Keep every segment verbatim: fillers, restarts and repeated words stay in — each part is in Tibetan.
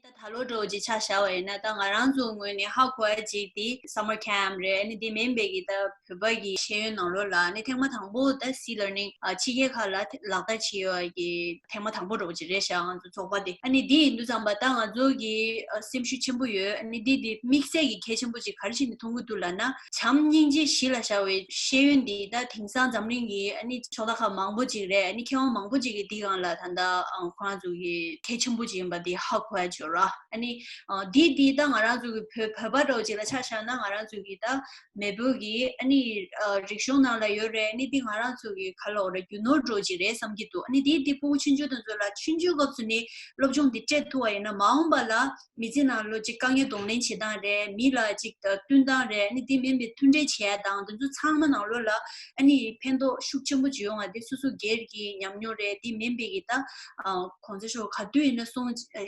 ད་ད་ལོ་འདྲ་བོ་ཅིག་ཆ་བཞག་པ་ཡིན་ན། ད་ང་རང་ཚོའི་ངོས་ནས་ཧ་གོ་ཡ་ཅིག་དེ་summer camp རེད། ཨ་ནི་དེ་མིན་པའི་གི་ད་བོད་པ་གི་ཤེས་ཡོན་ནང་ལོགས་ལ་ཨ་ནི་ཐེངས་མ་དང་པོ་ད་སི་ལར་ནིང་ཨ་ཕྱི་རྒྱལ་ཁག་ལ་ལག་བསྟར་བྱེད་ཡོད་ཀྱི་ཐེངས་མ་དང་པོ་འདྲ་བོ་ཅིག་རེད་ཤག་ང་ཚོ་ཚོགས་པ་དེ། ཨ་ནི་དེ་ཡིན་དུས་ཙམ་པ་ད་ང་ཚོ་གི་ཨ་སེམས་ཤུགས་ཆེན་པོ་ཡོད། ཨ་ནི་དེ་དེ་དམིགས་བསལ་གྱི་གལ་ཆེན་པོ་ཅིག་ག་རེ་བྱས་ནས་མཐོང་གི་འདུག་ལབ་ན། བྱམས་སྙིང་རྗེ་གཞི་ལ་བཞག་པའི་ཤེས་ཡོན་འདི་ད་དེང་སང་འཛམ་གླིང་གི་ཨ་ནི་ཕྱོགས་མཐའ་ཁག་མང་པོ་ཅིག་རེད། ཨ་ནི་མཁས་དབང་མང་པོ་ཅིག་གིས་འདི་སྒང་ལ་ད་ལྟ་ཨ་ཁོ་རང་ཚོ་གི་གལ་ཆེན་པོ་ཅིག་ཡིན་པ་འདི་ཧ་གོ་ཡ་ཅིག་ཡོད་ར། ཨ་ནི་ཨ་འདི་འདི་ད་ང་རང་ཚོ་གི་བོད་བོད་པ་འདྲ་བོ་ཅིག་ལ་ཆ་བཞག་ན། ང་རང་ཚོ་གི་ད་མེས་པོ་གི་ཨ་ནི་ཨ་རིག་གཞུང་ནང་ལ་ཡོད་རེད། ཨ་ནི་འདི་ང་རང་ཚོ་གི་ག་ལབ་དགོས་རེད། རྒྱུ་ནོར་འདྲ་བོ་ཅིག་རེད་བསམ་གྱི་འདུག་ཨ་ནི་འདི་འདི་ཕྲུ་གུ་ཆུང་ཆུང་དེ་ཚོ་ལ་ཆུང་ཆུང་སྐབས་སུ་ནས་སློབ་སྦྱོང་འདི་སྤྲད་ཐུབ་པ་ཡིན་ན། མ་འོངས་པ་ལ་མི་ཚེ་ནང་ལོགས་ཅིག་དཀའ་ངལ་གདོང་ལེན་བྱེད་སྟངས་རེད། མི་ལ་ཅིག་ད་བསྟུན་སྟངས་རེད། ཨ་ནི་དེ་མིན་པའི་མཐུན་སྒྲིལ་བྱེད་ཡ་དང་དེ་ཚོ་ཚང་མ་ནང་ལོགས་ལ་ཨ་ནི་ཕན་ཐོགས་ཤུགས་ཆེན་པོ་ཅིག་ཡོང་བ་དེ་སོ་སོ་སྒེར་གྱི་ཉམས་མྱོང་རེད། དེ་མིན་པའི་གི་ད་ཨ་གོང་ས་མཆོག་ག་དུས་ཡིན་ན་གསུང་ཨ་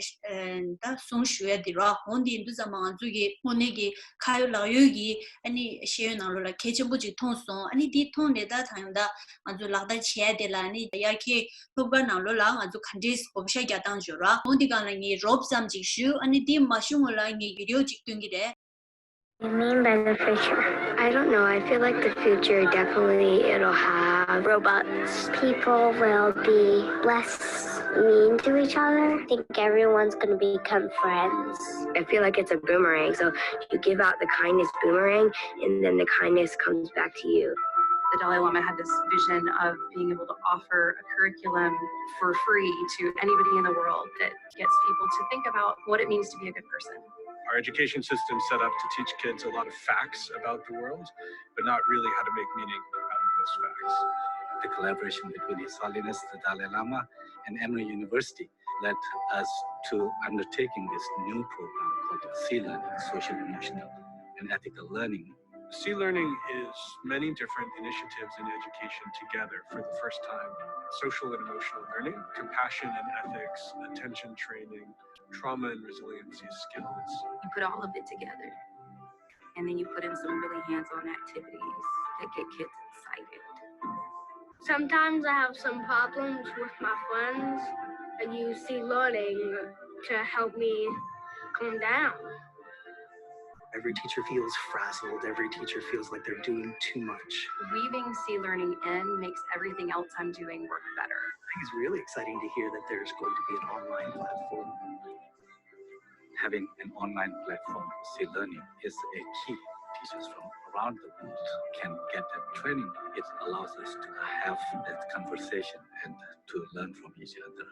ཨ་ད་གསུང་ཞུ་ཡ་དེ་ར། འོ་དེ་ཡིན་དུས་ཙམ་པ་ང་ཚོ་གི་དངོས་གནས་ཀྱི་ཁ་ཡོད་ལག་ཡོད་ཀྱི་ཨ་ནི་ཤེས་ཡོན་ནང་ལོགས་ལ་གལ་ཆེན་པོ་ཅིག་མཐོང་སོང་། ཨ་ནི་དེ་མཐོང་ནས་ད་ད་ཡང་ད་ང་ཚོ་ལག་བསྟར་བྱེད་ཡ་དེ་ལ་ཨ་ནི་དབྱར་ཁའི་སློབ་གྲྭ་ནང་ལོགས་ལ་ང་ཚོ་ག་འདྲས་བགོ་བཤའ་རྒྱག་སྟངས་ཅིག་ཡོད་ར། འོ་འདི་སྒང་ལ་ངས་རོབ་ཙམ་ཅིག་ཞུ། ཨ་ནི་འདི་མ་ཞུ་སྔོན་ལ་ངས་བི་ཌི་ཡོ་ཅིག་སྟོན་གྱི་རེད། You mean by the future? I don't know. I feel like the future, definitely it'll have robots. People will be less mean to each other. I think everyone's gonna become friends. I feel like it's a boomerang. So you give out the kindness boomerang, and then the kindness comes back to you. The Dalai Lama had this vision of being able to offer a curriculum for free to anybody in the world that gets people to think about what it means to be a good person. Our education system set up to teach kids a lot of facts about the world, but not really how to make meaning out of those facts. The collaboration between His Holiness the Dalai Lama and Emory University led us to undertaking this new program called Sea Learning, Social Emotional and Ethical Learning. Sea Learning is many different initiatives in education together for the first time. Social and emotional learning, compassion and ethics, attention training, trauma and resiliency skills. You put all of it together, and then you put in some really hands-on activities that get kids excited. Sometimes I have some problems with my friends. I use Sea Learning to help me calm down. Every teacher feels frazzled. Every teacher feels like they're doing too much. Weaving Sea Learning in makes everything else I'm doing work better. I think it's really exciting to hear that there's going to be an online platform. Having an online platform, Sea Learning, is a key. Teachers from around the world can get that training. It allows us to have that conversation and to learn from each other.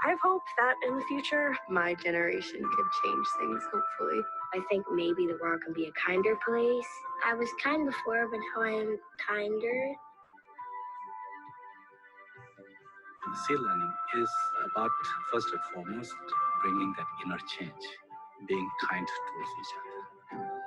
I hope that in the future, my generation can change things, hopefully. I think maybe the world can be a kinder place. I was kind before, but now I'm kinder. Sea Learning is about, first and foremost, bringing that inner change, being kind towards each other.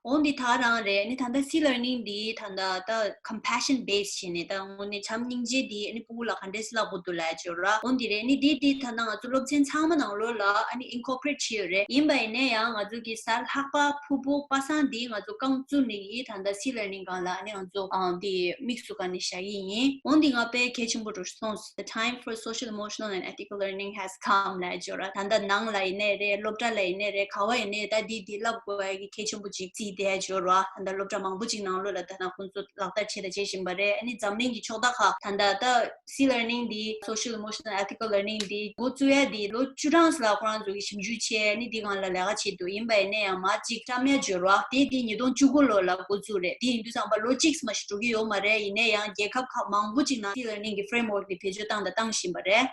འོ་འདི་ད་རང་རེད། ཨ་ནི་ད་ལྟ་Sea Learning འདི་ད་ལྟ་ད་compassion based བྱས་ནས། ད་དངོས་གནས་བྱམས་སྙིང་རྗེ་འདི་ཨ་ནི་ཕྲུ་གུ་ལ་ག་འདྲས་བསླབ་དགོས་འདུག་ལབ་ཡ་ཅིག་ཡོད་ར། འོ་འདི་རེད། ཨ་ནི་འདི་འདི་ད་ལྟ་ང་ཚོ་སློབ་ཚན་ཚང་མ་ནང་ལོགས་ལ་ཨ་ནི་incorporate བྱས་ཡོད་རེད། ཡིན་པ་ཡིན་ནའི་ཡང་ང་ཚོ་གི་གཟའ་ལྷག་པ་ཕུར་བུ་པ་སངས་འདི་ང་ཚོ་རྐང་བཙུགས་ནས་ཡིན། ད་ལྟ་Sea Learning སྒང་ལ་ཨ་ནི་ང་ཚོ་ཨ་འདི་དམིགས་སུ་བཀར་ནས་བཞག་གི་ཡིན། འོ་འདི་ང་དཔེ་གལ་ཆེན་པོ་འདྲ་སོང་། The time for social, emotional and ethical learning has come ལབ་ཡ་ཅིག་ཡོད་ར། ད་ལྟ་ནང་ལ་ཡིན་ནའི་རེད། སློབ་གྲྭ་ལ་ཡིན་ནའི་རེད། ག་པར་ཡིན་ནའི་ད་འདི་འདི་བསླབ་དགོས་ཡ་གི་གལ་ཆེན་པོ་ཅིག་བརྩིས་བསྡད་ཡ་ཅིག་ཡོད་ར། ད་ལྟ་སློབ་གྲྭ་མང་པོ་ཅིག་ནང་ལོགས་ལ་ད་ལྟ་ཁོང་ཚོ་ལག་བསྟར་བྱས་དང་བྱེད་བཞིན་པ་རེད། ཨ་ནི་འཛམ་གླིང་གི་ཕྱོགས་མཐའ་ཁག་ད་ལྟ་ད་Sea Learning འདི། Social, emotional, ethical learning འདི་འགོ་བཙུགས་ཡ་འདི་ལོ་བཅུ་གྲངས་ལ་ཁོ་རང་ཚོ་གིས་ཞིབ་འཇུག་བྱས། ཨ་ནི་འདི་སྒང་ལ་ལས་ཀ་བྱས་འདུག་ཡིན་པ་ཡིན་ནའི་ཡང་མར་ཅིག་བཀྲམ་ཡ་ཅིག་ཡོད་ར། དེ་འདི་ཉིས་སྟོང་བཅུ་དགུ་ལོ་ལ་འགོ་བཙུགས་རེད། དེ་ཡིན་དུས་ཙམ་པ་ལོ་གཅིག་མ་ཞིག་འགྲོ་གི་ཡོད་མ་རེད། ཡིན་ནའི་ཡང་རྒྱལ་ཁབ་ཁག་མང་པོ་ཅིག་ནང་Sea Learning གི་framework འདི་བེད་སྤྱོད་བཏང་དང་བཏང་བཞིན་པ་རེད།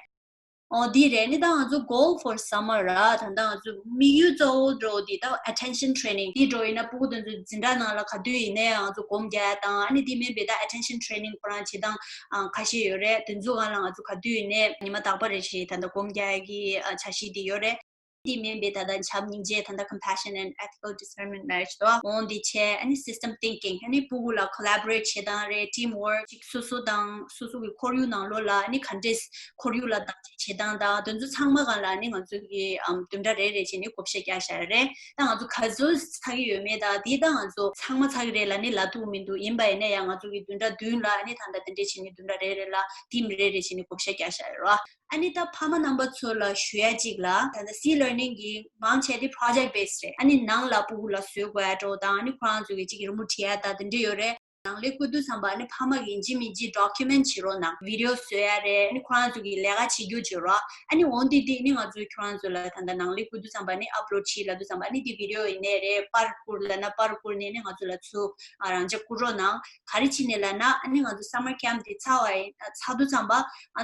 ཨོ་འདི་རེད། ཨ་ནི་ད་ང་ཚོ་goal for summer ར། ད་ལྟ་ང་ཚོ་དམིགས་ཡུལ་གཙོ་བོ་འདྲ་བོ་འདི་ད་attention training འདི་འདྲ་བོ་ཡིན་ན། ཕྲུ་གུ་དེ་ཚོ་འཛིན་གྲྭ་ནང་ལ་ག་དུས་ཡིན་ནའི་ང་ཚོ་སྒོམ་རྒྱག་ཡ་དང་། ཨ་ནི་འདི་མིན་པའི་ད་attention training ཁོ་རང་བྱེད་སྟངས་ཨང་ཁ་ཤས་ཡོད་རེད། དེ་ཚོ་སྒང་ལ་ང་ཚོ་ག་དུས་ཡིན་ནའི་ཉི་མ་རྟག་པ་རེ་བཞིན་ད་ལྟ་སྒོམ་རྒྱག་ཡ་གི་ཨ་འཆར་གཞི་འདི་ཡོད་རེད། དེ་མིན་པའི་ད་ལྟ་བྱམས་སྙིང་རྗེ། ད་ལྟ་compassion and ethical discernment marriage དོ། འོང་དེ་བྱས། ཨ་ནི་system thinking། ཨ་ནི་ཕྲུ་གུ་ལ་collaborate བྱེད་སྟངས་རེད། team work ཅིག་སོ་སོ་དང་སོ་སོ་གི་ཁོར་ཡུག་ནང་ལོགས་ལ་ཨ་ནི་ག་འདྲས་ཁོར་ཡུག་ལ་བདག་གཅེས་བྱེད་སྟངས་དང་དེ་ཚོ་ཚང་མ་སྒང་ལ་ཨ་ནི་ང་ཚོ་གི་ཨམ་བདུན་ཕྲག་རེ་རེ་བྱས་ནས་བགོ་བཤའ་རྒྱག་བཞག་རེད། ད་ང་ཚོ་ག་ཚོད་ཚར་གྱི་ཡོད་མེད་དང་དེ་ད་ང་ཚོ་ཚང་མ་ཚར་གྱི་རེད་ལབ་ནི་ལབ་ཐུབ་མི་འདུག་ཡིན་པ་ཡིན་ན་ཡང་ང་ཚོ་གི་བདུན་ཕྲག་བདུན་ལ་ཨ་ནི་ད་ལྟ་དེ་འདྲས་བྱས་ནས་བདུན་ཕྲག་རེ་རེ་ལ་team རེ་རེ་བྱས་ནས་བགོ་བཤའ་རྒྱག་བཞག་ཡོད་རེད་བ། ཨ་ནི་ད་ཕ་མ་རྣམ་པ་ཚོ་ལ་ཞུ་ཡ་གཅིག་ལ། ད་ལྟ་C learning གི་མང་ཆེ་དེ་project based རེད། ཨ་ནི་ནང་ལ་ཕྲུ་གུ་ལ་བཟོ་དགོས་ཡ་འདྲ་བོ་དང་། ཨ་ནི་ཁོ་རང་ཚོ་གི་གཅིག་རི་མོ་བྲིས་ཡ་དང་དེ་འདྲ་ཡོད་རེད། ནང་ལས་བསྐུལ་དུས་ཙམ་པ་ཨ་ནི་ཕ་མ་གི་ཡིན་གཅིག་མིན་གཅིག་document བྱེད་རོགས་གནང་། video བཟོ་ཡ་རེད། ཨ་ནི་ཁོ་རང་ཚོ་གི་ལས་ཀ་བྱེད་རྒྱུ་བྱེད་རོགས། ཨ་ནི་འོང་དེ་དེ་ཨ་ནི་ང་ཚོས་ཁྱོད་རང་ཚོ་ལ་ད་ལྟ་ནང་ལས་བསྐུལ་དུས་ཙམ་པ་ཨ་ནི་upload བྱེད་ལབ་དུས་ཙམ་པ་ཨ་ནི་དེ་video ཡིན་ནའི་རེད། པར་བསྐུར་ལབ་ན་པར་བསྐུར་ནས་ཨ་ནི་ང་ཚོ་ལ་ཚུར་ཨ་རང་འཇགས་བསྐུར་རོགས་གནང་། ག་རེ་བྱས་ནས་ལབ་ན། ཨ་ནི་ང་ཚོ་summer camp དེ་ཚར་བ་ཡིན། ཚར་དུས་ཙམ་པ་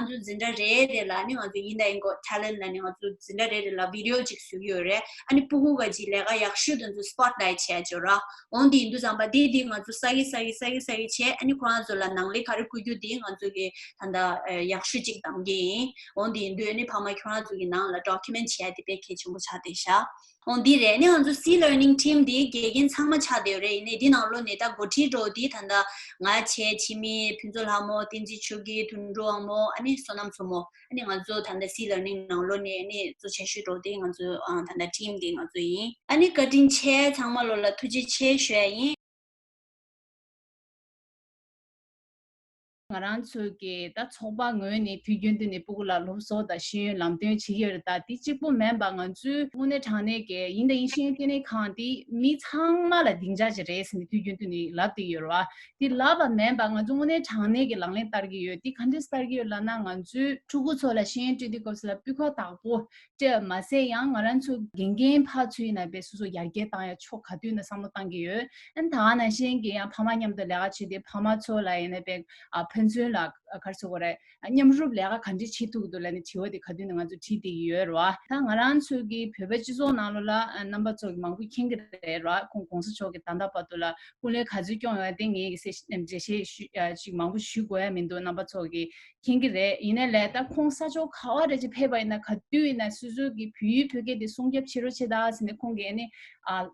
ང་ཚོ་འཛིན་གྲྭ་རེ་རེ་ལ་ཨ་ནི་ང་ཚོ་ཡིན་ད་ཡིན་got talent ལབ་ནས་ང་ཚོ་འཛིན་གྲྭ་རེ་རེ་ལ་video ཅིག་བཟོ་གི་ཡོད་རེད། ཨ་ནི་ཕྲུ་གུ་ག་ཅིག་ལས་ཀ་ཡག་ཤོས་དེ་ཚོ་spotlight བྱས་བྱོས་ར། འོང་དེ་ཡིན་དུས་ཙམ་པ་དེ་དེ་ང་ཚོ་ས་གི་ས་གི་ས་གི་ས་གི་བྱས། ཨ་ནི་ཁོ་རང་ཚོ་ལ་ནང་ལས་ག་རེ་བསྐུལ་རྒྱུ་དེ་ང་ཚོ་གི་ད་ལྟ་ཡག་ཤོས་ཅིག་གདམ་གི་ཡིན། འོང་དེ་ཡིན་དུས་ཨ་ནི་ཕ་མ་ཁྱོད་རང་ཚོ་གི་ནང་ལ་document བྱས་དེ་དཔེ་གལ་ཆེན་པོ་ཆགས་བསྡད་ཤག་འོ་འདི་རེད། ནི་ང་ཚོ་C learning team འདི་དགེ་རྒན་ཚང་མ་ཆགས་བསྡད་ཡོད་རེད། ཡིན་ནའི་འདི་ནང་ལོགས་ནས་ད་འགོ་ཁྲིད་འདྲ་བོ་འདི་ད་ལྟ་ང་བྱས། འཆི་མེད། ཕུན་ཚོགས་ལྷ་མོ། བསྟན་འཛིན་ཆོས་སྐྱིད། དོན་གྲུབ་དབང་མོ། ཨ་ནི་བསོད་ནམས་མཚོ་མོ། ཨ་ནི་ང་ཚོ་ད་ལྟ་C learning ནང་ལོགས་ནས་ཨ་ནི་གཙོ་ཆེ་ཤོས་འདྲ་བོ་འདི་ང་ཚོ་ཨ་ད་ལྟ་team འདི་ང་ཚོ་ཡིན། ཨ་ནི་བཀའ་དྲིན་ཆེ། ཚང་མ་ལོ་ལ་ཐུགས་རྗེ་ཆེ་ཞུ་ཡ་ཡིན། ང་རང་ཚོའི་གི་ད་ཚོགས་པ་ངོས་ནས་དུས་རྒྱུན་དུ་ནས་ཕྲུ་གུ་ལ་སློབ་གསོ་དང་ཤེས་ཡོན་ལམ་སྟོན་བྱེད་ཀྱི་ཡོད་རེད། ད་དེ་གཅིག་པུ་མིན་པ་ང་ཚོའི་དངོས་གནས་དྲང་གནས་ཀྱི་ཡིན་དང་ཡིན་ཤེས་ཡོན་ལྟེ་གནས་ཁང་དེ་མི་ཚང་མ་ལ་སྡིངས་ཆ་ཅིག་རེད་ཟེར་ནས་དུས་རྒྱུན་དུ་ནས་ལབ་བསྡད་ཡོད་རེད་བ། དེ་ལབ་པ་མིན་པ་ང་ཚོ་དངོས་གནས་དྲང་གནས་ཀྱི་ལག་ལེན་བསྟར་གྱི་ཡོད། དེ་ག་འདྲས་བསྟར་གྱི་ཡོད་ལབ་ན། ང་ཚོའི་ཕྲུ་གུ་ཚོ་ལ་ཤེས་ཡོན་སྤྲོད་དུས་སྐབས་སུ་ལ་སྤུས་ཀ་དག་པོ་སྤྲད་མ་ཟད་ཡང་ང་རང་ཚོ་དགེ་རྒན་ཕར་ཚུར་ཡིན་ན་དཔེ་སོ་སོ་ཡར་རྒྱས་བཏང་ཡ་ཕྱོགས་ག་དུས་ན་བསམ་བློ་བཏང་གི་ཡོད། ཨ་ནི་ད་ག་ནང་བཞིན་གྱི་ཡང་ཕ་མ་མཉམ་དུ་ལས་ཀ་བྱེད་དུས་ཕ་མ་ཚོ་ལ་ཡིན་ན་དཔེ་ཨ་ཕན་ཚུན་ལ་ག་རེ་ཟེར་དགོས་རེད། མཉམ་རུབ་ལས་ཀ་ག་འདྲས་བྱེད་ཐུབ་ཀྱི་འདུག་ལབ་ནས་དྲི་བ་དེ་ག་དུས་ན་ང་ཚོ་དྲིས་བསྡད་ཀྱི་ཡོད་རེད་བ། ད་ང་རང་ཚོ་གི་བོད་པའི་སྤྱི་ཚོགས་ནང་ལོགས་ལ་ཨ་རྣམ་པ་ཚོ་གི་མང་པོ་མཁྱེན་གྱི་རེད་ར། ཁོང་གོང་ས་མཆོག་གི་ད་ལྟ་བར་དུ་ལ་སྐུ་ལས་ག་ཚོད་སྐྱོང་ཡོད་དེ་ངས་གི་གསལ་འགྲེལ་བཤད་ཞུ་ཨ་ཅིག་མང་པོ་ཞུ་དགོས་ཡ་མི་འདུག་རྣམ་པ་ཚོ་གི་མཁྱེན་གྱི་རེད། ཡིན་ནའི་ལས་ད་ཁོང་ས་ཕྱོགས་ག་བ་རེ་ཅིག་ཕེབས་པ་ཡིན་ན་ག་དུས་ཡིན་ན་སོ་སོ་གི་བོད་ཡིག་བོད་སྐད་དེ་སྲུང་སྐྱོབ་བྱེད་རོགས་བྱེད་ད་ཟེར་ནས་ཁོང་གིས་ཨ་ནི་ཨ་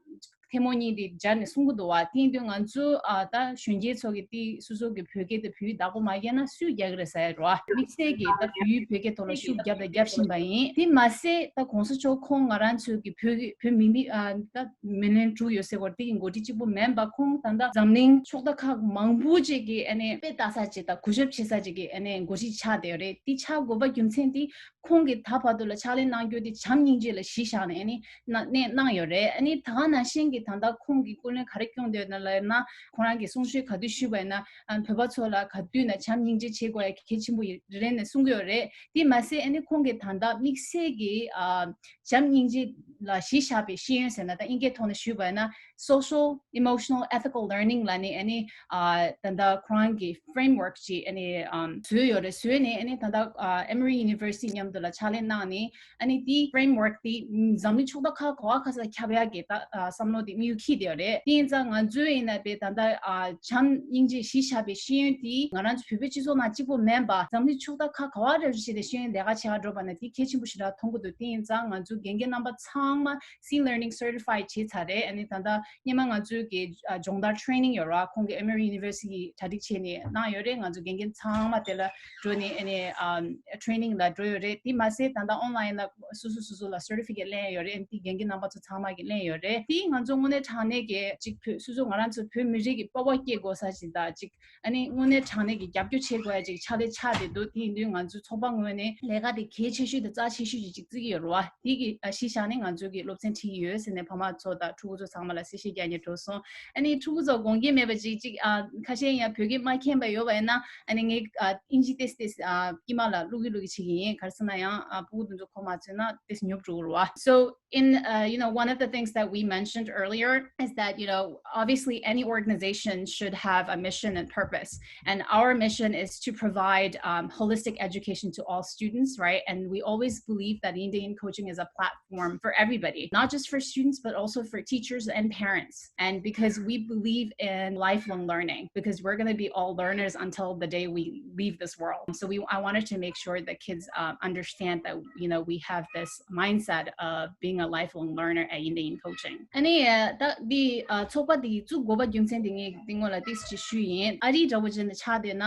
ཐལ་མོ་གཉིས་དེ་སྦྱར་ནས་གསུང་གི་འདུག་བ། དེ་ཡིན་དུས་ང་ཚོ་ཨ་ད་གཞོན་སྐྱེས་ཚོ་གི་དེ་སོ་སོ་གི་བོད་སྐད་དེ་བོད་ཡིག་བདག་པོ་མ་རྒྱག་ན་སུས་རྒྱག་གི་རེད་ཟེར་རོ། དམིགས་བསལ་གྱི་ད་བོད་ཡིག་བོད་སྐད་ཐོག་ལ་ཤུགས་བརྒྱབ་དང་རྒྱབ་བཞིན་པ་ཡིན། དེ་མ་ཟད་ད་གོང་ས་མཆོག་ཁོང་ང་རང་ཚོ་གི་བོད་བོད་མི་མི་ཨ་ད་མི་ལོན་དྲུག་ཡོད་ཟེར་བར་དེ་གི་འགོ་ཁྲིད་གཅིག་པུ་མིན་པ། ཁོང་ད་ལྟ་འཛམ་གླིང་ཕྱོགས་མཐའ་ཁག་མང་པོ་ཅིག་གི་ཨ་ནི་དཔེ་ལྟ་ས་ཅིག་དང་གུས་ཞབས་བྱེད་ས་ཅིག་གི་ཨ་ནི་འགོ་ཁྲིད་ཆགས་བསྡད་ཡོད་རེད། དེ་ཆགས་དགོས་པ་རྒྱུ་མཚན་དེ་ཁོང་གིས་ད་བར་དུ་ལ་ཕྱག་ལས་གནང་རྒྱུ་དེ་བྱམས་སྙིང་རྗེ་ལ་གཞི་བཞག་ནས་ཨ་ནི་གནང་གནང་གནང་ཡོད་རེད། ཨ་ནི་ད་ག་ནང་བཞིན་གྱི་ད་ལྟ་ཁོང་གིས་སྐུ་ལས་ག་རེ་སྐྱོང་བསྡད་ཡོད་ན་ལབ་ན། ཁོང་རང་གིས་གསུང་ཆོས་ག་དུས་ཞུས་པ་ཡིན་ན་ཨ་བོད་པ་ཚོ་ལ་ག་དུས་ན་བྱམས་སྙིང་རྗེ་བྱེད་དགོས་ཡ་གལ་ཆེན་པོ་ཡིན་རེད་ནས་གསུང་གི་ཡོད་རེད། དེ་མ་ཟད་ཨ་ནི་ཁོང་གིས་ད་ལྟ་དམིགས་བསལ་གྱི་ཨ་བྱམས་སྙིང་རྗེ་ལ་གཞི་བཞག་པའི་ཤེས་ཡོན་ཟེར་ན་ད་དབྱིན་སྐད་ཐོག་ནས་ཞུས་པ་ཡིན་ན་social emotional ethical learning ལབ་ནས་ཨ་ནི་ཨ་ད་ལྟ་ཁོ་རང་གི་framework ཅིག་ཨ་ནི་ཨམ་བཟོས་ཡོད་རེད། བཟོས་ནས་ཨ་ནི་ད་ལྟ་ཨ་Emory University མཉམ་དུ་ལ་ཕྱག་ལས་གནང་ནས་ཨ་ནི་དེའི་framework དེ་འཛམ་གླིང་ཕྱོགས་མཐའ་ཁག་ག་བ་ག་ས་ཁྱབ་ཡག་གི་ད་ཨ་བསམ་བློ་དེ་དམིགས་ཡུལ་འཁྱེར་བསྡད་ཡོད་རེད། དེ་ཡིན་ཙང་ང་ཚོའི་ཡིན་ན་དཔེ་ད་ལྟ་ཨ་བྱམས་སྙིང་རྗེ་གཞི་བཞག་པའི་ཤེས་ཡོན་དེ་ང་རང་ཚོ་བོད་པའི་སྤྱི་ཚོགས་ནང་གཅིག་པོ་མིན་པ་འཛམ་གླིང་ཕྱོགས་མཐའ་ཁག་ག་བ་རེ་བཞིན་དེ་ཤེས་ཡོན་ལས་ཀ་བྱེད་ག་འགྲོ་བ་ན་དེ་གལ་ཆེན་པོ་ཞེ་དྲག་མཐོང་གི་འདུག་དེ་ཡིན་ཙང་ང་ཚོ་དགེ་རྒན་རྣམ་པ་ཚང་མ་C learning certified བྱས་ཚར་རེད། ཨ་ནི་ད་ལྟ་སྔོན་མ་ང་ཚོའི་གི་ཨ་སྦྱོང་བརྡར་training ཡོད་ར། ཁོང་གི་Emory University གིས་གྲ་སྒྲིག་བྱས་ནས་གནང་ཡོད་རེད། ང་ཚོ་དགེ་རྒན་ཚང་མ་དེ་ལ་འགྲོ་ནས་ཨ་ནི་ཨམ་training ལ་འགྲོ་ཡོད་རེད། དེ་མ་ཟད་ད་ལྟ་online ལ་སོ་སོ་སོ་སོ་ལ་certificate ལེན་ཡོད་རེད། ཨ་ནི་དེ་དགེ་རྒན་རྣམ་པ་ཚོ་ཚང་མ་གིས་ལེན་ཡོད་རེད། དེ་ང་ཚོ་དངོས་གནས་དྲང་གནས་ཀྱི་གཅིག་བོད་སོ་སོ་ང་རང་ཚོ་བོད་མི་རིགས་ཀྱི་སྤོབས་པ་སྐྱེ་དགོས་ས་ཞིག་དང་གཅིག་ཨ་ནི་དངོས་གནས་དྲང་གནས་ཀྱི་རྒྱབ་སྐྱོར་བྱེད་དགོས་ཡ་ཅིག་ཕྱག་ལས་ཆགས་བསྡད་འདུག་དེ་ཡིན་དུས་ང་ཚོའི་ཚོགས་པ་ངོས་ནས་ལས་ཀ་དེ་གལ་ཆེ་ཤོས་དང་རྩ་ཆེ་ཤོས་ཅིག་ཅིག་བརྩི་གི་ཡོད་རེད་བ། དེ་གི་ཨ་གཞི་བཞག་ནས་ང་ཚོ་གི་སློབ་ཚན་ཁྲིད་ཀྱི་ཡོད་ཟེར་ནས་ཕ་མ་ཚོ་དང་ཕྲུ་གུ་ཚོ་ཚང་མ་ལ་གསལ་བཤད་རྒྱག་སྙིང་འདོད་སོང་། ཨ་ནི་ཕྲུ་གུ་ཚོ་དགོངས་འགལ་མེད་པ་ཅིག་ཅིག་ཨ་ཁ་ཤས་ཡང་བོད་སྐད་མ་མཁྱེན་པ་ཡོད་པ་ཡིན་ན་ཨ་ནི་ངས་ཨ་དབྱིན་ཇི་ཏོག་ཙམ་ཏོག་ཙམ་ཨ་དཀྱིལ་མ་ལ་བླུག་གི་བླུག་གི་བྱེད་ཀྱི་ཡིན། ག་རེ་ཟེར་ན་ཡང་ཨ་ཕྲུ་གུ་དེ་ཚོ་གོ་མ་ཆོད་ན་ཏོག་ཙམ་ཉོབ་འགྲོ་གི་རེད་བ། So in, uh, you know, one of the things that we mentioned earlier is that, you know, obviously any organization should have a mission and purpose. And our mission is to provide um, holistic education to all students, right? And we always believe that Indian coaching is a platform for everybody, not just for students, but also for teachers and parents. And because we believe in lifelong learning, because we're going to be all learners until the day we leave this world. So we, I wanted to make sure that kids uh, understand understand that, you know, we have this mindset of being a lifelong learner at Indian Coaching. ཨ་ནི་ད་འདི་ཚོགས་པ་འདི་བཙུགས་དགོས་པ་རྒྱུ་མཚན་འདི་ངས་འདི་སྔོན་ལ་ཏིས་ཅིག་ཞུས་ཡིན། ཨ་རི་འདྲ་བོ་ཅན་དུ་ཆགས་བསྡད་ན།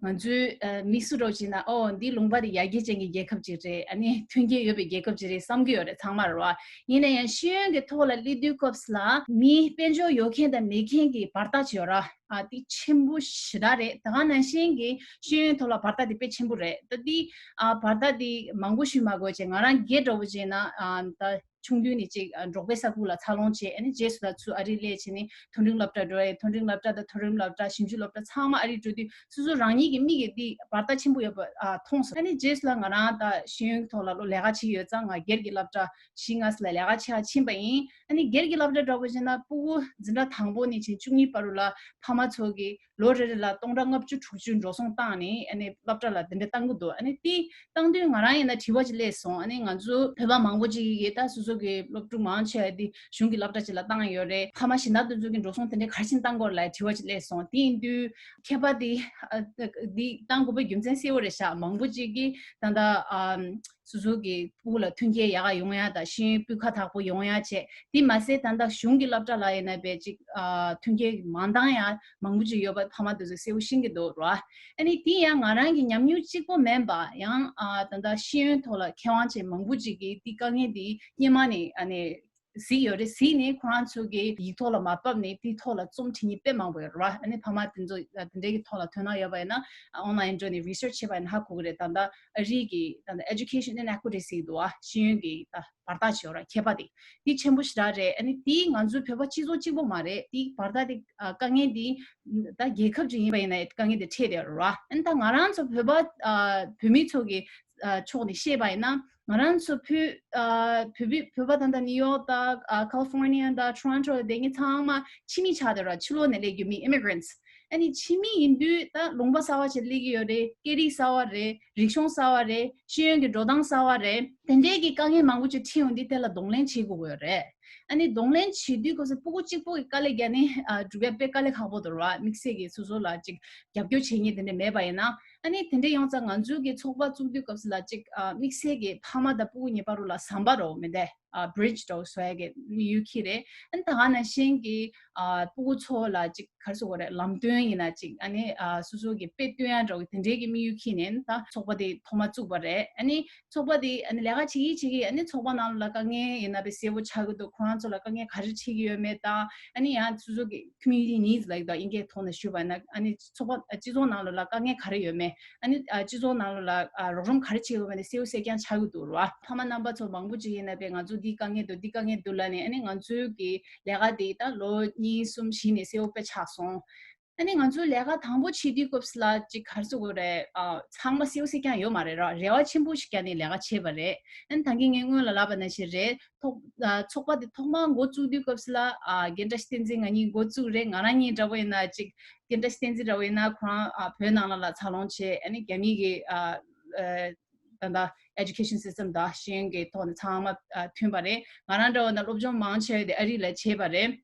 ང་ཚོའི་མི་སུ་རོ་ཅིག་ན་ཨོ་འདི་ལུང་པ་འདི་ཡར་རྒྱས་ཅན་གྱི་རྒྱལ་ཁབ་ཅིག་རེད། ཨ་ནི་མཐུན་རྐྱེན་ཡོད་པའི་རྒྱལ་ཁབ་ཅིག་རེད་བསམ་གྱི་ཡོད་རེད་ཚང་མར་རོ། ཡིན་ན་ཡང་ཤེས་ཡོན་གྱི་ཐོག་ལ་སླེབས་དུས་སྐབས་ལ་མི་དཔལ་འབྱོར་ཡོད་མཁན་དང་མེད་མཁན་གྱི་བར་ཐག་ཅིག་ཡོད་ར། ཨ་འདི་ཆེན་པོ་ཞེ་དྲག་རེད། ད་ག་ནང་བཞིན་གྱི་ཤེས་ཡོན་ཐོག་ལ་བར་ཐག་འདི་དཔེ་ཆེན་པོ་རེད། ད་འདི་ཨ་བར་ཐག་འདི་མང་པོ་ཞིག་མ་དགོས་ཅེ་ང་རང་སྒེར་འདྲ་བོ་བྱས་ན་ཨ་ད་ཆུང་དུས་ནས་ཅིག་ཨ་འབྲོག་པའི་ས་ཁུལ་ལ་འཚར་ལོངས་བྱས། ཨ་ནི་རྗེས་སུ་ད་ཚུར་ཨ་རི་སླེབས་བྱས་ནས་མཐོ་འབྲིང་སློབ་གྲྭ་འགྲོ་རེད། མཐོ་འབྲིང་སློབ་གྲྭ་དང་མཐོ་རིམ་སློབ་གྲྭ་ཞིབ་འཇུག་སློབ་གྲྭ་ཚང་མ་ཨ་རི་འགྲོ་དུས་སོ་སོ་རང་ཉིད་ཀྱི་མིག་གིས་འདི་བར་ཐག་ཆེན་པོ་ཡོད་པ་ཨ་མཐོང་སོང་། ཨ་ནི་རྗེས་སུ་ལ་ང་རང་ད་ཤེས་ཡོན་ཐོག་ལ་ལོ་ལས་ཀ་བྱེད་ཡོད་ཙང་ང་སྒེར་གྱི་སློབ་གྲྭ་བཞི་ལྔ་ཙམ་ལ་ལས་ཀ་བྱེད་ཕྱིན་པ་ཡིན། ཨ་ནི་སྒེར་གྱི་སློབ་གྲྭ་འདྲ་བོ་བྱས་ན་ཕྲུ་གུ་འཛིན་གྲྭ་དང་པོ་ནས་བྱས་བཅུ་གཉིས་བར་དུ་ལ་ཕ་མ་ཚོ་གིས་ལོ་རེ་རེ་ལ་སྟོང་ཕྲག་ལྔ་བཅུ་དྲུག་ཅུ་འགྲོ་སོང་བཏང་ནས་ཨ་ནི་སློབ་གྲྭ་ལ་དེ་འདྲ་བཏང་གི་འདུག་ཨ་ནི་དེ་བཏང་དུས་ང་རང་ཡིན་ན་དྲི་བ་ཅིག་སླེབས་སོང་། ཨ་ནི་ང་ཚོ་བོད་པ་མང་པོ་ཅིག་གིས་ད་སོ་སོ་གི་སློབ་ཕྲུག་མང་ཆེ་བ་དེ་གཞུང་གི་སློབ་གྲྭ་ཅིག་ལ་བཏང་ཡོད་རེད། ཕ་མ་གཞན་དག་དེ་ཚོ་གིས་འགྲོ་སོང་དེ་འདྲ་ག་རེ་བྱས་ནས་བཏང་དགོས་རེད་ལབ་དྲི་བ་ཅིག་སླེབས་སོང་། དེ་ཡིན་དུས་ཁྱད་པར་དེ་ཨ་དེ་བཏང་དགོས་པའི་རྒྱུ་མཚན་གསལ་བོ་རེད་ཤག་མང་པོ་ཅིག་གིས་ད་ལྟ་ཨ། སོ་སོ་གི་ཕྲུ་གུ་ལ་མཐུན་རྐྱེན་ཡག་ག་ཡོང་ཡ་དང་ཤེས་ཡོན་སྤུས་ཁ་དག་པོ་ཡོང་ཡ་བྱས། དེ་མ་ཟད་ད་ལྟ་གཞུང་གི་སློབ་གྲྭ་ལ་ཡིན་ན་བས་ཅིག་ཨ་མཐུན་རྐྱེན་མ་འདང་ཡ་མང་པོ་ཅིག་ཡོད་པ་ཕ་མ་དེ་ཚོས་གསལ་པོ་ཤེས་ཀྱི་འདུག་ར། ཨ་ནི་དེ་ཡང་ང་རང་གི་ཉམས་མྱོང་གཅིག་པོ་མིན་པ་ཡང་ཨ་ད་ལྟ་ཤེས་ཡོན་ཐོག་ལ་མཁས་དབང་ཅན་མང་པོ་ཅིག་གིས་དེ་དཀའ་ངལ་དེ་སྔོན་མ་ནས་ཨ་ནི་གཟིགས་ཡོད་རེད། གཟིགས་ནས་ཁོ་རང་ཚོ་གི་ཡིག་ཐོག་ལ་མ་ཕབ་ནས་དེའི་ཐོག་ལ་རྩོམ་བྲིས་མཁན་དཔེ་མང་པོ་ཡོད་རེད་བ། ཨ་ནི་ཕ་མ་དེ་ཚོ་དེ་འདྲའི་གི་ཐོག་ལ་དོ་སྣང་ཡོད་པ་ཡིན་ན་ཨོན་ལ་ཡིན་འགྲོ་ནས་རི་སར་ཆི་བྱས་པ་ཡིན་ན་ཧ་གོ་གི་རེད། ད་ལྟ་ཨ་རི་གི་ད་ལྟ་ཨེ་ཌུ་ཁེ་ཤན་ཨིན་ཨེ་ཀུ་ཊི་ཟེར་གི་འདུག་བ། ཤེས་ཡོན་གི་ད་བར་ཐག་ཆོད་ར་ཁྱད་པར་དེ་དེ་ཆེན་པོ་ཞེ་དྲག་རེད། ཨ་ནི་དེ་ང་ཚོའི་བོད་པ་སྤྱི་ཚོགས་གཅིག་པོ་མ་རེད། དེ་བར་ཐག་དེ་དཀའ་ངལ་དེ་ད་རྒྱལ་ཁབ་ཅིག་ཡིན་པ་ཡིན་ན་དཀའ་ངལ་དེ་འཕྲད་བསྡད་ཡོད་རེད་བ། ཨ་ནི་ད་ང་རང་ཚོ་བོད་པ་བོད་མི་ཚོ་གི་ཕྱོགས་ནས་བཤད་པ་ཡིན་ན། ང་རང་ཚོ་བོད་ཨ་བོད་པའི་བོད་པ་ད་ལྟ་ནིའུ་ཡོག་དང་ཨ་ཁ་ལི་ཕོར་ནི་ཡ་དང་ཊོ་རོན་ཊོ་ལ་བསྡད་མཁན་ཚང་མ་ཕྱི་མི་ཆགས་བསྡད་ར། ཕྱི་ལོགས་ནས་སླེབས་རྒྱུ་མི་ཨི་མི་གྷི་རེན་ཊི། ཨ་ནི་ཕྱི་མི་ཡིན་དུས་ད་ལུང་པ་གསར་བ་ཞིག་སླེབས་ཀྱི་ཡོད་རེད། སྐད་རིགས་གསར་བ་རེད། རིག་གཞུང་གསར་བ་རེད། ཤེས་ཡོན་གྱི་འགྲོ་སྟངས་གསར་བ་རེད། དེ་འདྲའི་གི་དཀའ་ངལ་མང་པོ་ཅིག་འཕྲད་ཡོང་དུས་དེ་ལ་གདོང་ལེན་བྱེད་དགོས་ཀྱི་ཡོད་རེད། ཨ་ནི་གདོང་ལེན་བྱེད་དུས་སྐབས་སུ་ཕྲུ་གུ་གཅིག་པོ་གི་དཀའ་ལས་རྒྱག་ནས་ཨ་སྒྲུབ་ཡ་དཔེ་དཀའ་ལས་ཁག་པོ་འདུག་ར། དམིགས་བསལ་གྱི་སོ་སོ་ལ་ཅིག་རྒྱབ་སྐྱོར་བྱེད་མཁན་དེ་འདྲ་མེད་པ་ཡིན་ན། ཨ་ནི་དེ་འདྲ་ཡོང་ཙང་ང་ཚོའི་གི་ཚོགས་པ་བཙུགས་དུས་སྐབས་སུ་ལ་ཅིག་ཨ་དམིགས་བསལ་གྱི་ཕ་མ་དང་ཕྲུ་གུ་གཉིས་བར་དུ་ལ་ཟམ་པ་རོ་མི་འདས་ཨ་བྷི་རི་ཇི་འདྲ་བོ་བཟོ་ཡ་གི་དམིགས་ཡུལ་ཁྱེར་རེད། ཨ་ནི་ད་ག་ནང་བཞིན་གྱི་ཨ་ཕྲུ་གུ་ཚོ་ལ་ཅིག་ག་རེ་ཟེར་དགོས་རེད། ལམ་སྟོན་ཡིན་ན་ཅིག་ཨ་ནི་ཨ་སོ་སོ་གི་དཔེ་སྟོན་ཡ་འདྲ་བོ་དེ་འདྲའི་གི་དམིགས་ཡུལ་ཁྱེར་ནས་ད་ཚོགས་པ་དེ་ཐོག་མ་བཙུགས་པ་རེད། ཨ་ནི་ཚོགས་པ་དེ་ཨ་ནི་ལས་ཀ་བྱེད་ཀྱི་བྱེད་ཀྱི་ཨ་ནི་ཚོགས་པ་ནང་ལ་དཀའ་ངལ་ཡིན་ན་དཔེ་གསལ་པོ་ཆགས་ཀྱི་འདུག་ཁོ་རང་ཚོ་ལ་དཀའ་ངལ་ག་རེ་འཕྲད་ཀྱི་ཡོད་མེད་དང་། ཨ་ནི་ཡང་སོ་སོ་གི་community needs ལབ་ཀྱི་འདུག་དབྱིན་སྐད་ཐོག་ནས་ཞུས་པ་ན་ཨ་ནི་ཚོགས་པ་སྤྱི་ཚོགས་ནང་ལོགས་ལ་དཀའ་ངལ་ག་རེ་ཡོད་མེད། ཨ་ནི་སྤྱི་ཚོགས་ནང་ལོགས་ལ་རོགས་རམ་ག་རེ་བྱེད་དགོས་མེད་དེ་གསལ་པོ་གསལ་རྐྱང་ཆགས་ཀྱི་འདུག་ར། ཕ་མ་རྣམ་པ་ཚོ་མང་པོ་ཅིག་ཡིན་ན་དཔེ་ང་ཚོ་འདི་དཀའ་ངལ་འདུག་འདི་དཀའ་ངལ་འདུག་ལབ་ནས་ཨ་ནི་ང་ཚོའི་གི་ལས་ཀ་དེ་ད་ལོ་གཉིས་གསུམ་བཞི་ནས་གསལ་པོ་དཔེ་ཆགས་སོང་། ཨ་ནི་ང་ཚོའི་ལས་ཀ་དང་པོ་བྱེད་དུས་སྐབས་སུ་ལ་ཅིག་ག་རེ་ཟེར་དགོས་རེད། ཨ་ཚང་མ་གསལ་པོ་གསལ་རྐྱང་ཡོད་མ་རེད་ར། རེ་བ་ཆེན་པོ་ཞིག་བརྒྱབ་ནས་ལས་ཀ་བྱས་པ་རེད། ཨ་ནི་ད་གིན་ངས་སྔོན་ལ་ལབ་པ་ནང་བཞིན་རེད། ཐོག་ཨ་ཚོགས་པ་དེ་ཐོག་མར་འགོ་བཙུགས་དུས་སྐབས་སུ་ལ་ཨ་རྒན་བཀྲ་ཤིས་བསྟན་འཛིན་ང་གཉིས་འགོ་བཙུགས་རེད། ང་རང་གཉིས་འདྲ་བོ་ཡིན་ན་ཅིག་རྒན་བཀྲ་ཤིས་བསྟན་འཛིན་འདྲ་བོ་ཡིན་ན་ཁོ་རང་ཨ་བོད་ནང་ལ་ལ་འཚར་ལོངས་བྱས། ཨ་ནི་རྒྱ་མི་གི་ཨ་ཨ་ད་ལྟ་education system དང་ཤེས་ཡོན་གྱི་ཐོག་ནས་ཚང་མ་ཨ་མཐུན་པ་རེད། ང་རང་འདྲ་བོ་ན་སློབ་སྦྱོང་མང་ཆེ་བ་དེ་ཨ་རི་ལ་བྱས་པ་རེད།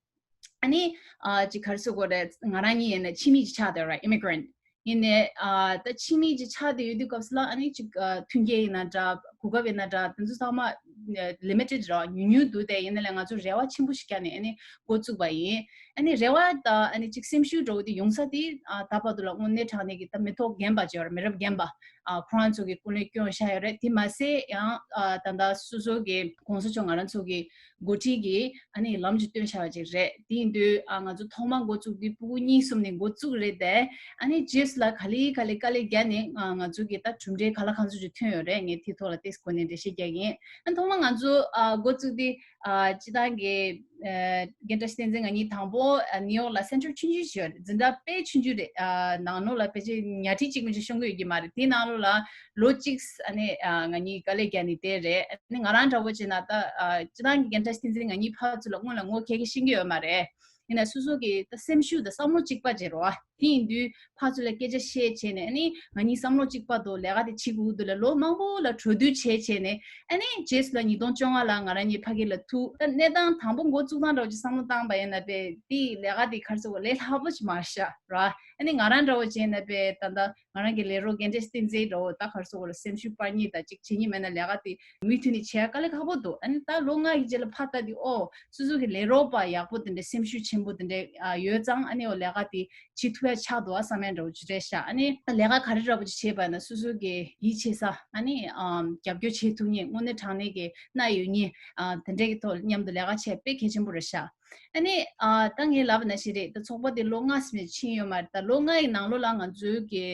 ཨ་ནི་ཨ་ཅིག་ག་རེ་ཟེར་དགོས་རེད། ང་རང་གཉིས་ཡིན་ན་ཕྱི་མི་ཅིག་ཆགས་བསྡད་ར། immigrant ཡིན་ནའི་ཨ་ད་ཕྱི་མི་ཅིག་ཆགས་བསྡད་ཡོད་དུས་སྐབས་སུ་ལ་ཨ་ནི་ཅིག་ཨ་མཐུན་རྐྱེན་ཡིན་ན་འདྲ། གོ་སྐབས་ཡིན་ན་འདྲ། དེ་ཚོ་ཚང་མ་limited ར། ཉུང་ཉུང་འདུག་དེ་ཡིན་ན་ལས་ང་ཚོ་རེ་བ་ཆེན་པོ་ཞིག་བརྒྱབ་ནས་ཨ་ནི་འགོ་བཙུགས་པ་ཡིན། ཨ་ནི་རེ་བ་དང་ཨ་ནི་ཅིག་སེམས་ཤུགས་འདྲ་བོ་དེ་ཡོང་ས་དེ་ཨ་ད་བར་དུ་ལ་དངོས་གནས་དྲང་གནས་ཀྱི་ད་མི་ཐོག་རྒན་པ་ཅིག་ཡོད་ར། མི་རབས་རྒན་པ་ཨ་ཁོ་རང་ཚོ་གི་སྐུ་ལས་བསྐྱོན་བཞག་ཡོད་རེད། དེ་མ་ཟད་ཡང་ཨ་ད་ལྟ་སོ་སོ་གི་གོང་ས་མཆོག་ང་རང་ཚོ་གི་འགོ་ཁྲིད་ཀྱིས་ཨ་ནི་ལམ་ཅིག་སྟོན་བཞག་པ་ཅིག་རེད། དེ་ཡིན་དུས་ཨ་ང་ཚོ་ཐོག་མ་འགོ་བཙུགས་དུས་ཕྲུ་གུ་གཉིས་གསུམ་ནས་འགོ་བཙུགས་རེད་དེ། ཨ་ནི་རྗེས་སུ་ལ་ག་ལེ་ག་ལེ་དཀའ་ལས་བརྒྱབ་ནས་ཨ་ང་ཚོ་གི་ད་གྲུབ་འབྲས་ག་ལ་གང་འཚམ་ཅིག་ཐོན་ཡོད་རེད། ངས་དེ་ཐོག་ལ་ཏོག་ཙམ་གོ་གནས་འགྲེལ་བཤད་རྒྱག་གི་ཡིན། ཨ་ཐོག་མ་ང་ཚོ་ཨ་འགོ་བཙུགས་དུས་ཨ་སྤྱི་བཏང་གི་ཨ་རྒན་བཀྲ་ཤིས་བསྟན་འཛིན་ང་གཉིས་དང་པོ་ཨ་ནིའུ་ཡོག་ལ་སེན་ཊར་ཆུང་ཆུང་ཞིག་ཡོད་རེད། འཛིན་གྲྭ་དཔེ་ཆུང་ཆུང་རེད། ཨ་ནང་ལོགས་ལ་ཕལ་ཆེར་ཉལ་ཁྲི་གཅིག་མ་གཏོགས་ཤོང་གི་ཡོད་ཀྱི་མ་རེད། དེའི་ནང་ལོགས་ལ་ལོ་གཅིག་ཨ་ནི་ཨ་ང་གཉིས་དཀའ་ལས་བརྒྱབ་ནས་བསྡད་རེད། ཨ་ནི་ང་རང་འདྲ་བོ་བྱས་ན་ད་ཨ་སྤྱི་བཏང་གི་རྒན་བཀྲ་ཤིས་བསྟན་འཛིན་ང་གཉིས་ཕར་ཚུར་ལ་སྔོན་ལ་ངོ་ཁེ་ཁེ་ཤེས་ཀྱི་ཡོད་མ་རེད། ཡིན་ན་སོ་སོ་གི་ད་སེམས་ཤུགས་དང་བསམ་བློ་གཅིག་པ་བྱེད་རོགས། དེ་ཡིན་དུས་ཕར་ཚུར་ལ་སྐད་ཆ་བཤད་བྱས་ནས། ཨ་ནི་ང་གཉིས་བསམ་བློ་གཅིག་པ་འདུག་ལས་ཀ་དེ་བྱེད་དགོས་འདུག་ལ་ལོ་མང་པོ་ལ་གྲོས་བསྡུར་བྱས་བྱས་ནས། ཨ་ནི་རྗེས་སུ་ལ་ཉིས་སྟོང་བཅོ་ལྔ་ལ་ང་རང་གཉིས་ཕ་གི་ལ་ཐུག་ད་གནས་སྟངས་དང་པོ་འགོ་བཙུགས་སྟངས་འདྲ་བོ་ཅིག་བསམ་བློ་བཏང་པ་ཡིན་ན་པས་དེ་ལས་ཀ་དེ་ག་རེ་ཟེར་དགོས། ལས་སླ་པོ་ཅིག་མ་རེད་ཤག་ར། ཨ་ནི་ང་རང་འདྲ་བོ་བྱས་ན་པས་ད་ལྟ་ང་རང་གི་ལས་རོགས་རྒན་གྲས་བསྟན་འཛིན་འདྲ་བོ་ད་ག་རེ་ཟེར་དགོས་རེད། སེམས་ཤུགས་སྤར་མཁན་དང་ཅིག་བྱེད་མཁན་མེད་ན་ལས་ཀ་དེ་མུ་མཐུད་ནས་བྱེད་ཡ་དཀའ་ལས་ཁག་པོ་འདུག་ཨ་ནི་ད་ལོ་ལྔ་གི་རྗེས་ལ་ཕར་ལྟ་དུས་ཨོ་སོ་སོ་གི་ལས་རོགས་པ་ཡག་པོ་དེ་འདྲ་སེམས་ཤུགས་ཆེན་པོ་དེ་འདྲ་ཡོད་ཙང་ཨ་ནི་ཨོ་ལས་ཀ་དེ་བྱེད་ཐུབ་ཡ་ཆགས་འདུག་ཨ་བསམ་ཡ་འདྲ་བོ་ཅིག་རེད་ཤག་ཨ་ནི་ད་ལས་ཀ་ག་རེ་འདྲ་བོ་ཅིག་བྱེད་པ་ཡིན་ན་སོ་སོ་གི་ཡིད་ཆེས་ས་ཨ་ནི་ཨམ་རྒྱབ་སྐྱོར་བྱེད་ཐུབ་མཁན་དངོས་གནས་དྲང་གནས་ཀྱི་མནའ་ཡོད་མཁན་ཨ་དེ་འདྲའི་གི་ཐོག་མཉམ་དུ་ལས་ཀ་བྱེད་དཔེ་གལ་ཆེན་པོ་རེད་ཤག་ཨ་ནི་ཨ་ད་ངས་ལབ་པ་ནང་བཞིན་རེད། ད་ཚོགས་པ་དེ་ལོ་ལྔ་ཙམ་ཕྱིན་ཡོད་མ་རེད། ད་ལོ་ལྔ་ཡི་ནང་ལོགས་ལ་ང་ཚོའི་གི་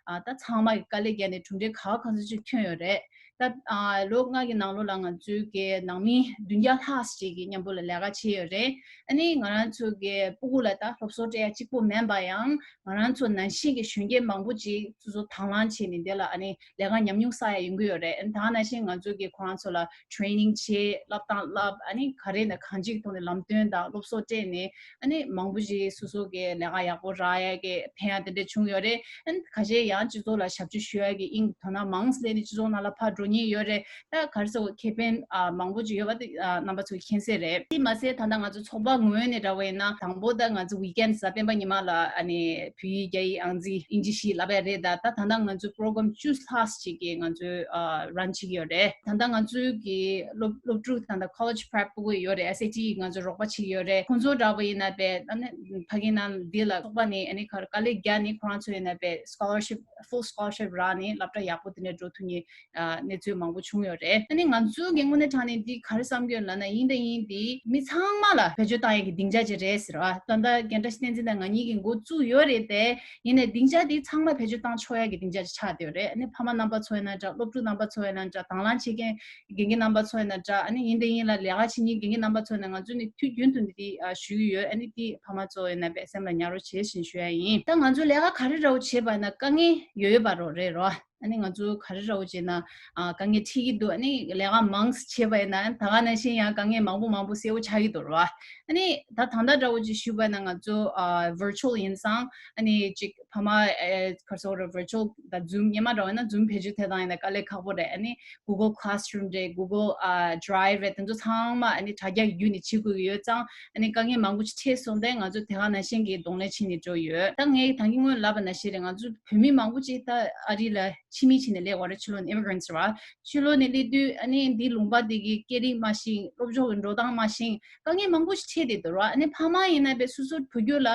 ཨ་ད་ཚང་མ་གི་དཀའ་ལས་བརྒྱབ་ནས་གྲུབ་འབྲས་ག་བ་ག་ཚོད་ཅིག་ཐོན་ཡོད་རེད། ད་ཨ་ལོ་ལྔ་གི་ནང་ལོགས་ལ་ང་ཚོའི་གི་ནང་མི་བདུན་བརྒྱ་ལྷག་ཅིག་གི་མཉམ་པོ་ལ་ལས་ཀ་བྱས་ཡོད་རེད། ཨ་ནི་ང་རང་ཚོ་གི་སྤུ་གུ་ལ་ད་སློབ་གསོ་སྤྲད་ཡ་གཅིག་པོ་མིན་པ་ཡང་ང་རང་ཚོ་ནང་བཞིན་གི་གཞོན་སྐྱེས་མང་པོ་ཅིག་སོ་སོ་དང་བླངས་བྱས་ནས་འདི་ལ་ཨ་ནི་ལས་ཀ་ཉམས་མྱོང་བསགས་ཡ་ཡོང་གི་ཡོད་རེད། ཨ་ནི་ད་ག་ནང་བཞིན་ང་ཚོ་གི་ཁོ་རང་ཚོ་ལ་ཊེ་རེ་ནིང་བྱས། བསླབ་སྟངས་བསླབ། ཨ་ནི་ག་རེ་ན་གང་ཅིའི་ཐོག་ནས་ལམ་སྟོན་དང་སློབ་གསོ་སྤྲད་ནས་ཨ་ནི་མང་པོ་ཞིག་སོ་སོ་གི་ལས་ཀ་ཡག་པོ་རག་ཡ་གི་ཕན་ཡ་དེ་འདྲ་བྱུང་ཡོད་རེད། ཨ་ནི་ཁ་ཤས་ཡང་སྤྱི་ཚོགས་ལ་ཞབས་ཕྱི་ཞུ་ཡ་གི་དབྱིངས་དོ་སྣང་མང་ཙམ་སླེབས་ནས་སྤྱི་ཚོགས་ནང་ལ་ཕར་འགྲོ་མཁན་ཡོད་རེད། ད་ག་རེ་ཟེར་དགོས། ཁེ་ཕན་ཨ་མང་པོ་ཅིག་ཡོད་པ་དེ་ཨ་རྣམ་པ་ཚོས་མཁྱེན་གསལ་རེད། དེ་མ་ཟད་ད་ལྟ་ང་ཚོ་ཚོགས་པ་ངོས་ནས་འདྲ་བོ་ཡིན་ན་དང་པོ་ད་ང་ཚོ་ཝི་ཀེན་གཟའ་སྤེན་པ་ཉི་མ་ལ་ཨ་ནི་བོད་ཡིག་རྒྱ་ཡིག་ཨང་རྩིས་དབྱིན་ཇི་བཞི་བསླབ་ཡ་རེད། ད་ད་ད་ལྟ་ང་ཚོའི་པོ་རོ་གྷ་རམ་བཅུ་ལྷག་ཅིག་གི་ང་ཚོས་ཨ་རན་བྱེད་ཀྱི་ཡོད་རེད། ད་ལྟ་ང་ཚོའི་གི་སློབ་སློབ་ཕྲུག་དང་ད་ཁོ་ལེཇ་པྲེབ་ཕྲུ་གུ་ཡོད་རེད། ཨེས་ཨེ་ཊི་ང་ཚོ་རོགས་པ་བྱེད་ཀྱི་ཡོད་རེད། ཁོང་ཚོ་འདྲ་བོ་ཡིན་ན་པས་ཨ་ནི་ཕ་གི་ནང་འདི་ལ་ཚོགས་པ་ནས་ཨ་ནི་ག་རེ་དཀའ་ལས་བརྒྱབ་ནས་ཁོ་རང་ཚོ་ཡིན་ན་པས་སི་ཀོ་ལར་ཤིབ་ཕུལ་སི་ཀོ་ལར་ཤིབ་རག་ནས་སློབ་གྲྭ་ཡག་པོ་དེ་འདྲ་འགྲོ་ཐུབ་མཁན་ཨ་གནས་ཚུལ་མང་པོ་བྱུང་ཡོད་རེད། ཨ་ནི་ང་ཚོའི་གི་དངོས་གནས་དྲང་གནས་འདི་ག་རེ་བསམ་གྱི་ཡོད་ལབ་ན་དབྱིན་ཟླ་དབྱིན་འདི་མི་ཚང་མ་ལ་བེད་སྤྱོད་བཏང་ཡས་ཀྱི་སྡིངས་ཆ་ཅིག་རེད་ཟེར་བ། ད་ལྟ་རྒན་བཀྲ་ཤིས་བསྟན་འཛིན་དང་ང་གཉིས་ཀྱིས་འགོ་བཙུགས་ཡོད་རེད་དེ། ཡིན་ནའི་སྡིངས་ཆ་འདི་ཚང་མ་བེད་སྤྱོད་བཏང་ཆོག་ཡས་ཀྱི་སྡིངས་ཆ་ཅིག་ཆགས་བསྡད་ཡོད་རེད། ཨ་ནི་ཕ་མ་རྣམ་པ་ཚོ་ཡིན་ན་འདྲ། སློབ་ཕྲུག་རྣམ་པ་ཚོ་ཡིན་ན་འདྲ། དང་བླངས་བྱེད་མཁན་དགེ་རྒན་རྣམ་པ་ཚོ་ཡིན་ན་འདྲ། ཨ་ནི་དབྱིན་ཟླ་དབྱིན་ལ་ལས་ཀ་བྱེད་མཁན་དགེ་རྒན་རྣམ་པ་ཚོ་ཡིན་ན་ང་ཚོ་ནས་དུས་རྒྱུན་དུ་འདི་ཨ་ཞུ་གི་ཡོད། ཨ་ནི་འདི་ཕ་མ་ཚོ་ཡིན་ན་པས་སེམས་ལ་ཉར་རོགས་བྱེད་ཞེས་ཞུ་ཡ་ཡིན། ད་ང་ཚོ་ལས་ཀ་ག་རེ་འདྲ་བོ་བྱེད་པ་ཡིན་ན་དཀའ་ངལ་ཡོད་ཡོད་པ་རོ་རེད་རོ། ཨ་ནི་ང་ཚོ་ག་རེ་འདྲ་བོ་བྱས་ན་ཨ་དཀའ་ངལ་འཕྲད་ཀྱི་འདུག་ཨ་ནི་ལས་ཀ་མང་ཙམ་བྱས་པ་ཡིན་ན་ད་ག་ནང་བཞིན་ཡང་དཀའ་ངལ་མང་པོ་མང་པོ་སེལ་བོ་ཆགས་ཀྱི་འདུག་རོ། ཨ་ནི་ད་ད་ལྟ་འདྲ་བོ་ཅིག་ཞུས་པ་ཡིན་ན་ང་ཚོ་ཨ་ཝར་ཅུ་ཨལ་ཡིན་ཙང་ཨ་ནི་ཅིག་ཕ་མ་ཨེ་ག་རེ་ཟེར་དགོས་རེད། ཝར་ཅུ་ཨལ་དང་ཛུམ་སྔོན་མ་འདྲ་བོ་ཡིན་ན་ཛུམ་བེད་སྤྱོད་ཐེབས་སྟངས་ཡིན་ན་དཀའ་ལས་ཁག་པོ་རེད། ཨ་ནི་གུ་གལ་ཁི་ལ་སི་རུམ་རེད། གུ་གལ་ཨ་ཌི་རའེབ་རེད། དེ་ཚོ་ཚང་མ་ཨ་ནི་དྲ་རྒྱ་གི་བརྒྱུད་ནས་བྱེད་དགོས་ཀྱི་ཡོད་ཙང་ཨ་ནི་དཀའ་ངལ་མང་པོ་ཅིག་འཕྲད་སོང་སྟེ་ང་ཚོ་དེ་ག་ནང་བཞིན་གྱི་གདོང་ལེན་བྱེད་ནས་འགྲོ་ཡོད། ད་ངས་ད་གིན་སྔོན་ལབ་པ་ནང་བཞིན་རེད། ང་ཚོ་བོད་མི་མང་པོ་ཅིག་ད་ཨ་རི་ལ་ཕྱི་མི་བྱས་ནས་སླེབས་པ་རེད། ཕྱི་ལོགས་ནས་ཨི་མི་གྷ་རེན་ཊི་རེད་བ། ཕྱི་ལོགས་ནས་སླེབས་དུས་ཨ་ནི་འདི་ལུང་པ་འདི་གི་སྐད་རིགས་མ་ཤེས། སློབ་སྦྱོང་གི་འགྲོ་སྟངས་མ་ཤེས། དཀའ་ངལ་མང་པོ་ཞིག་འཕྲད་བསྡད་འདུག་ར། ཨ་ནི་ཕ་མ་ཡིན་ན་པས་སོ་སོའི་བུ་རྒྱུད་ལ་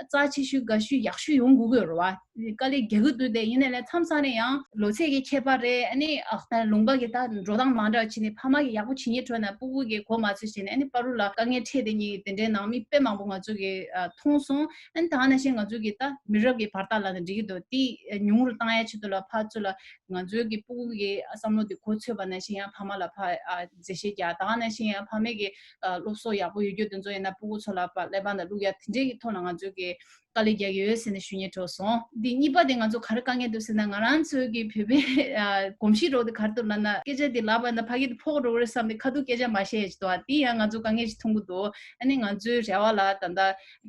རྩ་ཆེ་ཤོས་དགའ་ཤོས་ཡག་ཤོས་ཡོང་དགོས་ཀྱི་ཡོད་རེད་བ། དཀའ་ལས་རྒྱག་གི་འདུག་དེ་ཡིན་ནའི་ལས་མཚམས་མཚམས་ནས་ཡང་ལོ་ཚད་ཀྱི་ཁྱད་པར་རེད། ཨ་ནི་ཨ་ད་ལུང་པ་གི་ད་འགྲོ་སྟངས་མ་འདྲ་བ་བྱས་ནས་ཕ་མ་གི་ཡག་པོ་བྱེད་སྙིང་བྲོ་ན་སྤུ་གུ་གི་གོ་མ་ཚོད་བྱས་ནས་ཨ་ནི་བར་དུ་ལ་དཀའ་ངལ་འཕྲད་བསྡད་མཁན་གྱི་དེ་འདྲའི་ནང་མི་དཔེ་མང་པོ་ང་ཚོ་གིས་ཨ་མཐོང་སོང་། ཨ་ནི་ད་ག་ནང་བཞིན་ང་ཚོ་གིས་ད་མི་རབས་ཀྱི་བར་ཐག་ལབ་ན་འགྲིག་གི་འདུག་དེ་ཉུང་རུ་བཏང་ཡ་ཆེད་དུ་ལ་ཕར་ཚུར་ལ་ང་ཚོའི་གི་སྤུ་གུ་གི་བསམ་བློ་དེ་གོ་ཚོད་པ་ནང་བཞིན་ཡང་ཕ་མ་ལ་ཕར་ཨ་འཛེམ་ཤེས་རྒྱག་ད་ག་ནང་བཞིན་ཡང་ཕ་མའི་གི་ཨ་སློབ་གསོ་ཡག་པོ་ཡོད་རྒྱུ་དེ་ཚོ་ཡིན་ན་སྤུ་གུ་ཚོ་ལ་ཕར་ཀླད་པ་ནང་བླུག་ཡ་དེ་འདྲའི་གི་ཐོག་ལ་ང་ཚོའི་གི་དཀའ་ལས་རྒྱག་གི་ཡོད་ཟེར་ནས་ཞུ་སྙིང་བྲོ་སོང་། འདི་གཉིས་པ་དེ་ང་ཚོ་ག་རེ་དཀའ་ངལ་འདུག་ཟེར་ན་ང་རང་ཚོའི་གི་བོད་པའི་ཨ་གོམས་གཤིས་འདྲ་བོ་དེ་ག་རེ་འདུག་ལབ་ན་སྐད་ཆ་དེ་ལབ་པ་ན་ཕ་གི་དེ་ཕོག་འགྲོ་གི་རེད་བསམ་ནས་ཁ་ཐུག་སྐད་ཆ་མ་བཤད་ཡ་ཅིག་འདུག་ཨ་དེ་ཡང་ང་ཚོ་དཀའ་ངལ་ཅིག་མཐོང་གི་འདུག་ཨ་ནི་ང་ཚོའི་རེ་བ་ལ་ད་ལྟ་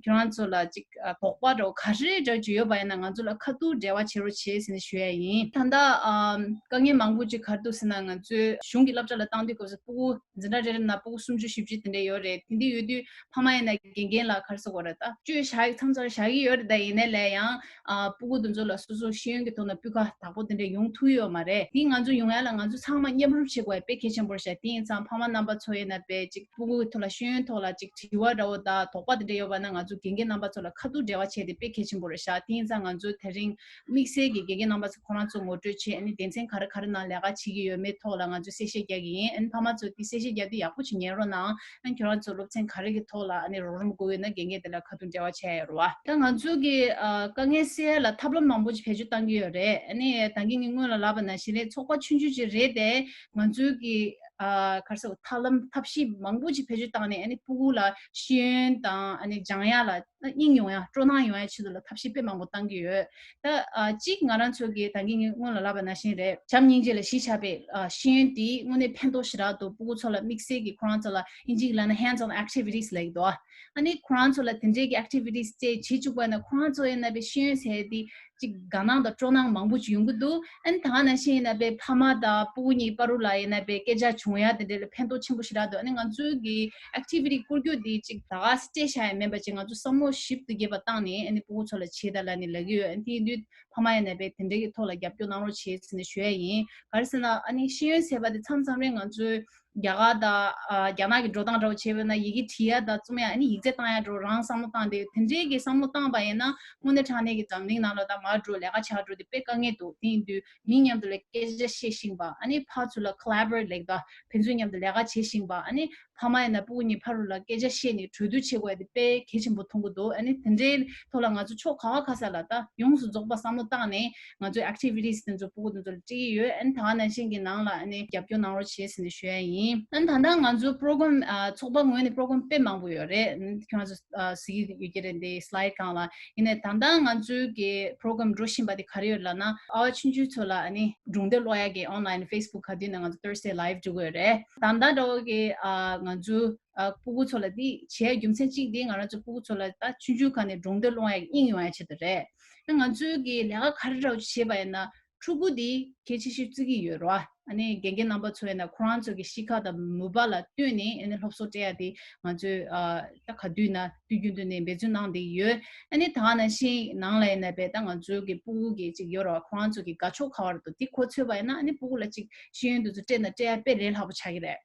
ཁྱོད་རང་ཚོ་ལ་ཅིག་ཨ་དོགས་པ་འདྲ་བོ་ག་རེ་འདྲ་ཅིག་ཡོད་པ་ཡིན་ན་ང་ཚོ་ལ་ཁ་ཐུག་འབྲེལ་བ་བྱེད་རོགས་བྱེད་ཟེར་ནས་ཞུ་ཡ་ཡིན། ད་ལྟ་ཨམ་དཀའ་ངལ་མང་པོ་ཅིག་ག་རེ་འདུག་ཟེར་ན་ང་ཚོའི་གཞུང་གི་སློབ་གྲྭ་ལ་བཏང་དུས་སྐབས་སུ་སྤུ་གུ་འཛིན་གྲྭ་རེ་རེ་ནང་སྤུ་གུ་སུམ་ཅུ་བཞི་བཅུ་དེ་འདྲ་ཡོད་རེད། དེ་འདྲ་ཡོད་དུས་ཕ་མ་ཡིན་ན་དགེ་རྒན་ལ་ག་རེ་ཟེར་དགོས་རེད། ད་བཅོས་བཞག་ཡག་མཚམས་མཚམས་བཞག་གི་ཡོད་རེད། ད་ཡིན་ནའི་ལས་ཡང་ཨ་སྤུ་གུ་དེ་ཚོ་ལ་སོ་སོ་ཤེས་ཡོན་གྱི་ཐོག་ནས་སྤུས་ཀ་དག་པོ་དེ་འདྲ་ཡོང་ཐུབ་ཡོད་མ་རེད། དེ་ང་ཚོ་ཡོང་ཡ་ལ་ང་ཚོ་ཚང་མ་མཉམ་རུབ་བྱེད་དགོས་ཡ་དཔེ་གལ་ཆེན་པོ་རེད་ཤག་དེ་ཡིན་ཙང་ཕ་མ་རྣམ་པ་ཚོ་ཡིན་ན་དཔེ་ཅིག་སྤུ་གུ་གི་ཐོག་ལ་ཤེས་ཡོན་ཐོག་ལ་ཅིག་དྲི་བ་འདྲ་བོ་དང་དོགས་པ་དེ་འདྲ་ཡོད་པ་ན་ང་ཚོ་དགེ་རྒན་རྣམ་པ་ཚོ་ལ་ཁ་ཐུག་འབྲེལ་བ་བྱས་ཏེ་དཔེ་གལ་ཆེན་པོ་རེད་ཤག་དེ་ཡིན་ཙང་ང་ཚོ་དེ་རིང་དམིགས་བསལ་གྱི་དགེ་རྒན་རྣམ་པ་ཚོ་ཁོ་རང་ཚོ་ངོ་སྤྲོད་བྱས། ཨ་ནི་སྡེ་ཚན་ག་རེ་ག་རེ་ནང་ལས་ཀ་བྱེད་ཀྱི་ཡོད་མེད་ཐོག་ལ་ང་ཚོས་གསལ་བཤད་རྒྱག་གི་ཡིན། ཨ་ནི་ཕ་མ་ཚོས་དེ་གསལ་བཤད་རྒྱག་དུས་ཡག་པོ་ཅིག་ཉན་རོགས་གནང་། ཨ་ནི་ཁྱོད་རང་ཚོ་སློབ་ཚན་ག་རེ་གི་ཐོག་ལ་ཨ་ནི་རོགས་རམ་དགོས་ཡོད་ན་དགེ་རྒན་དེ་ལ་ཁ་ཐུག་འབྲེལ་བ་བྱས་ཡོད་རེད་བ། ད་ང་ཚོ་གི་ཨ་དཀའ་ངལ་སེལ་ཡ་ལ་ཐབས་ལམ་མང་པོ་ཅིག་བེད་སྤྱོད་བཏང་གི་ཡོད་རེད། ཨ་ནི་ད་གིན་ངས་སྔོན་ལ་ལབ་པ་ནང་བཞིན་རེད། ཚོགས་པ་ཆུང་ཆུང་ཅིག་རེད་དེ་ང་ཚོའི་གི་ ཨ་ག་རེ་ཟེར་ཐབས་ལམ་ཐབས་ཤེས་མང་པོ་ཅིག་བེད་སྤྱོད་བཏང་ནས་ཨ་ནི་ཕྲུ་གུ་ལ་ཤེས་ཡོན་དང་ཨ་ནི་སྦྱང་ཡག་ལ་སྙིང་ཡོང་ཡག་སྤྲོ་སྣང་ཡོང་ཡག་ཆེད་དུ་ལ་ཐབས་ཤེས་དཔེ་མང་པོ་བཏང་གི་ཡོད། ད་ཨ་གཅིག་ང་རང་ཚོ་གི་ད་གིན་ངས་སྔོན་ལ་ལབ་པ་ནང་བཞིན་རེད། བྱམས་སྙིང་རྗེ་ལ་གཞི་བཞག་པའི་ཨ་ཤེས་ཡོན་དེ་དངོས་གནས་ཕན་ཐོགས་ཞེ་དྲག་འདུག་ཕྲུ་གུ་ཚོ་ལ་དམིགས་བསལ་གྱི་ཁོ་རང་ཚོ་ལ་ཨིན་ཇིའི་ལབ་ན་hands on activities ལབ་ཀྱི་འདུག་ཨ་ནི་ཁོ་རང་ཚོ་ལ་དེ་འདྲའི་གི་activities་བཅས་བྱེད་བཅུག་པ་ན་ཁོ་རང་ཚོ་ཡིན་ན་པའི་ཤེས་ཡོན་ཟེར་དེ་ཅིག་དགའ་སྣང་དང་སྤྲོ་སྣང་མང་པོ་ཅིག་ཡོང་གི་འདུག་ཨ་ནི་ད་ག་ནང་བཞིན་ཡིན་ན་པའི་ཕ་མ་དང་ཕྲུ་གུ་གཉིས་བར་དུ་ལ་ཡིན་ན་པའི་སྐད་ཆ་བྱུང་ཡ་དེ་འདྲ་ལ་ཕན་ཐོགས་ཆེན་པོ་ཞེ་དྲག་འདུག་ཨ་ནི་ང་ཚོའི་གི་activity་བསྐུར་རྒྱུ་དེ་ཅིག་ད་ག་སེ་སྤྲད་བཞག་ཡ་མིན་པ་ཅིག་ང་ཚོ་བསམ་བློ་ཞིབ་ཏུ་རྒྱས་པ་བཏང་ནས་ཨ་ནི་ཕྲུ་གུ་ཚོ་ལ་བྱེད་ད་ལ་ནི་ལབ་ཀྱི་ཡོད། ཨ་ནི་དེ་ཡིན་དུས་ཕ་མ་ཡིན་ན་པའི་དེ་འདྲའི་གི་ཐོག་ལ་རྒྱབ་སྐྱོར་གནང་རོགས་བྱེད་ཟེར་ནས་ཞུ་ཡ་ཡིན། ག་རེ་ཟེར་ན་ཨ་ནི་ཤེས་ཡོན་ཟེར་བ་དེ་མཚམས་མཚམས་རེ་ང་ཚོའི་རྒྱ་གར་དང་ཨ་རྒྱ་ནག་གི་འགྲོ་སྟངས་འདྲ་བོ་བྱས་པ་ན་ཡི་གེ་བྲིས་ཡ་དང་རྩོམ་ཡ་ཨ་ནི་ཡིག་ཚད་བཏང་ཡ་འདྲ་བོ་རང་བསམ་བློ་བཏང་དེ་དེ་འདྲའི་གི་བསམ་བློ་བཏང་པ་ཡིན་ན་དངོས་གནས་དྲང་གནས་ཀྱི་འཛམ་གླིང་ནང་ལ་ད་མར་འགྲོ་ལས་ཀ་བྱ་འགྲོ་དེ་དཔེ་དཀའ་ངལ་འདུག་དེ་ཡིན་དུས་མི་མཉམ་དུ་ལ་སྐད་ཆ་བཤད་ཤེས་པ་ཨ་ནི་ཕར་ཚུར་ལ་collaborate་ལབ་ད་ཕན་ཚུན་མཉམ་དུ་ལས་ཀ་བྱེད་ཤེས་པ་ཨ་ནི་ཕ་མ་ཡིན་ན་ཕྲུ་གུ་གཉིས་ཕ་རུ་ལ་སྐད་ཆ་བཤད་ནས་གྲོས་བསྡུར་བྱེད་དགོས་ཡ་དེ་དཔེ་གལ་ཆེན་པོ་མཐོང་གི་འདུག་ཨ་ནི་དེ་འདྲའི་ཐོག་ལ་ང་ཚོ་ཕྱོགས་ག་བ་ག་ས་ལ་ད་ཡོངས་སུ་རྫོགས་པ་བསམ་བློ་བཏང་ནས་ང་ཚོའི་activities་དེ་ཚོ་ཕྲུ་གུ་དེ་ཚོ་ལ་སྤྲད་ཀྱི་ཡོད། ཨ་ནི་ད་ག་ནང་བཞིན་གྱི་ནང་ལ་ཨ་ནི་རྒྱབ་སྐྱོར་གནང་རོགས་བྱེད་ཟེར་ནས་ཞུ་ཡ་ཡིན། ཨ་ནི་ད་ལྟ་ང་ཚོའི་program་ཨ་ཚོགས་པ་ངོས་ནས་program་དཔེ་མང་པོ་ཡོད་རེད། ཨ་ནི་ཁྱོད་རང་ཚོ་ཨ་གཟིགས་ཀྱི་ཡོད་ཀྱི་རེད་འདི་slide་སྒང་ལ། ཡིན་ནའི་ད་ལྟ་ང་ཚོའི་གི་program་འགྲོ་བཞིན་པ་དེ་ག་རེ་ཡོད་ལབ་ན་ཨ་བ་ཆུང་ཆུང་ཚོ་ལ་ཨ་ནི་སྒྲུང་དེབ་ཀློག་ཡ་གི་online Facebook་ག་དུས་ན་ང་ཚོ་Thursday live་འགྲོ་གི་ཡོད་རེད། ད་ལྟ་འདྲ་བོ་གི་ཨ་ང་ཚོ་ཨ་ཕྲུ་གུ་ཚོ་ལ་འདི་བྱེད་ཡ་རྒྱུ་མཚན་གཅིག་འདི་ང་རང་ཚོ་ཕྲུ་གུ་ཚོ་ལ་ད་ཆུང་ཆུང་སྒང་ནས་སྒྲུང་དེབ་ཀློག་ཡ་གི་དབྱིངས་ཡོང་ཡ་ཆེད་དུ་རེད། ད་ང་ཚོའི་གི་ལས་ཀ་ག་རེ་འདྲ་བོ་བྱེད་པ་ཡིན་ན་ཕྲུ་གུ་འདི་གལ་ཆེ་ཤོས་བརྩི་གི་ཡོད་རེད་བ། ཨ་ནི་དགེ་རྒན་རྣམ་པ་ཚོ་ཡིན་ན་ཁོ་རང་ཚོ་གི་གཤིས་ཀ་དང་ནུས་པ་ལ་ལྟོས་ནས་ཨ་ནི་སློབ་གསོ་སྤྲད་ཡ་དེ་ང་ཚོས་ཨ་ད་ག་དུས་ན་དུས་རྒྱུན་དུ་ནས་འབད་བརྩོན་གནང་བསྡད་ཡོད། ཨ་ནི་ད་ག་ནང་བཞིན་ནང་ལ་ཡིན་ན་བས་ད་ང་ཚོའི་གི་ཕྲུ་གུ་གི་ཅིག་ཡོད་རེད་བ། ཁོ་རང་ཚོ་གི་དགའ་ཕྱོགས་ག་བ་རེད་འདུག་དེ་གོ་ཚོད་པ་ཡིན་ན་ཨ་ནི་ཕྲུ་གུ་ལ་ཅིག་ཤེས་ཡོན་དེ་ཚོ་སྤྲད་ན་སྤྲད་ཡ་དཔེ་ལས་སླ་པོ་ཆགས་ཀྱི་རེད།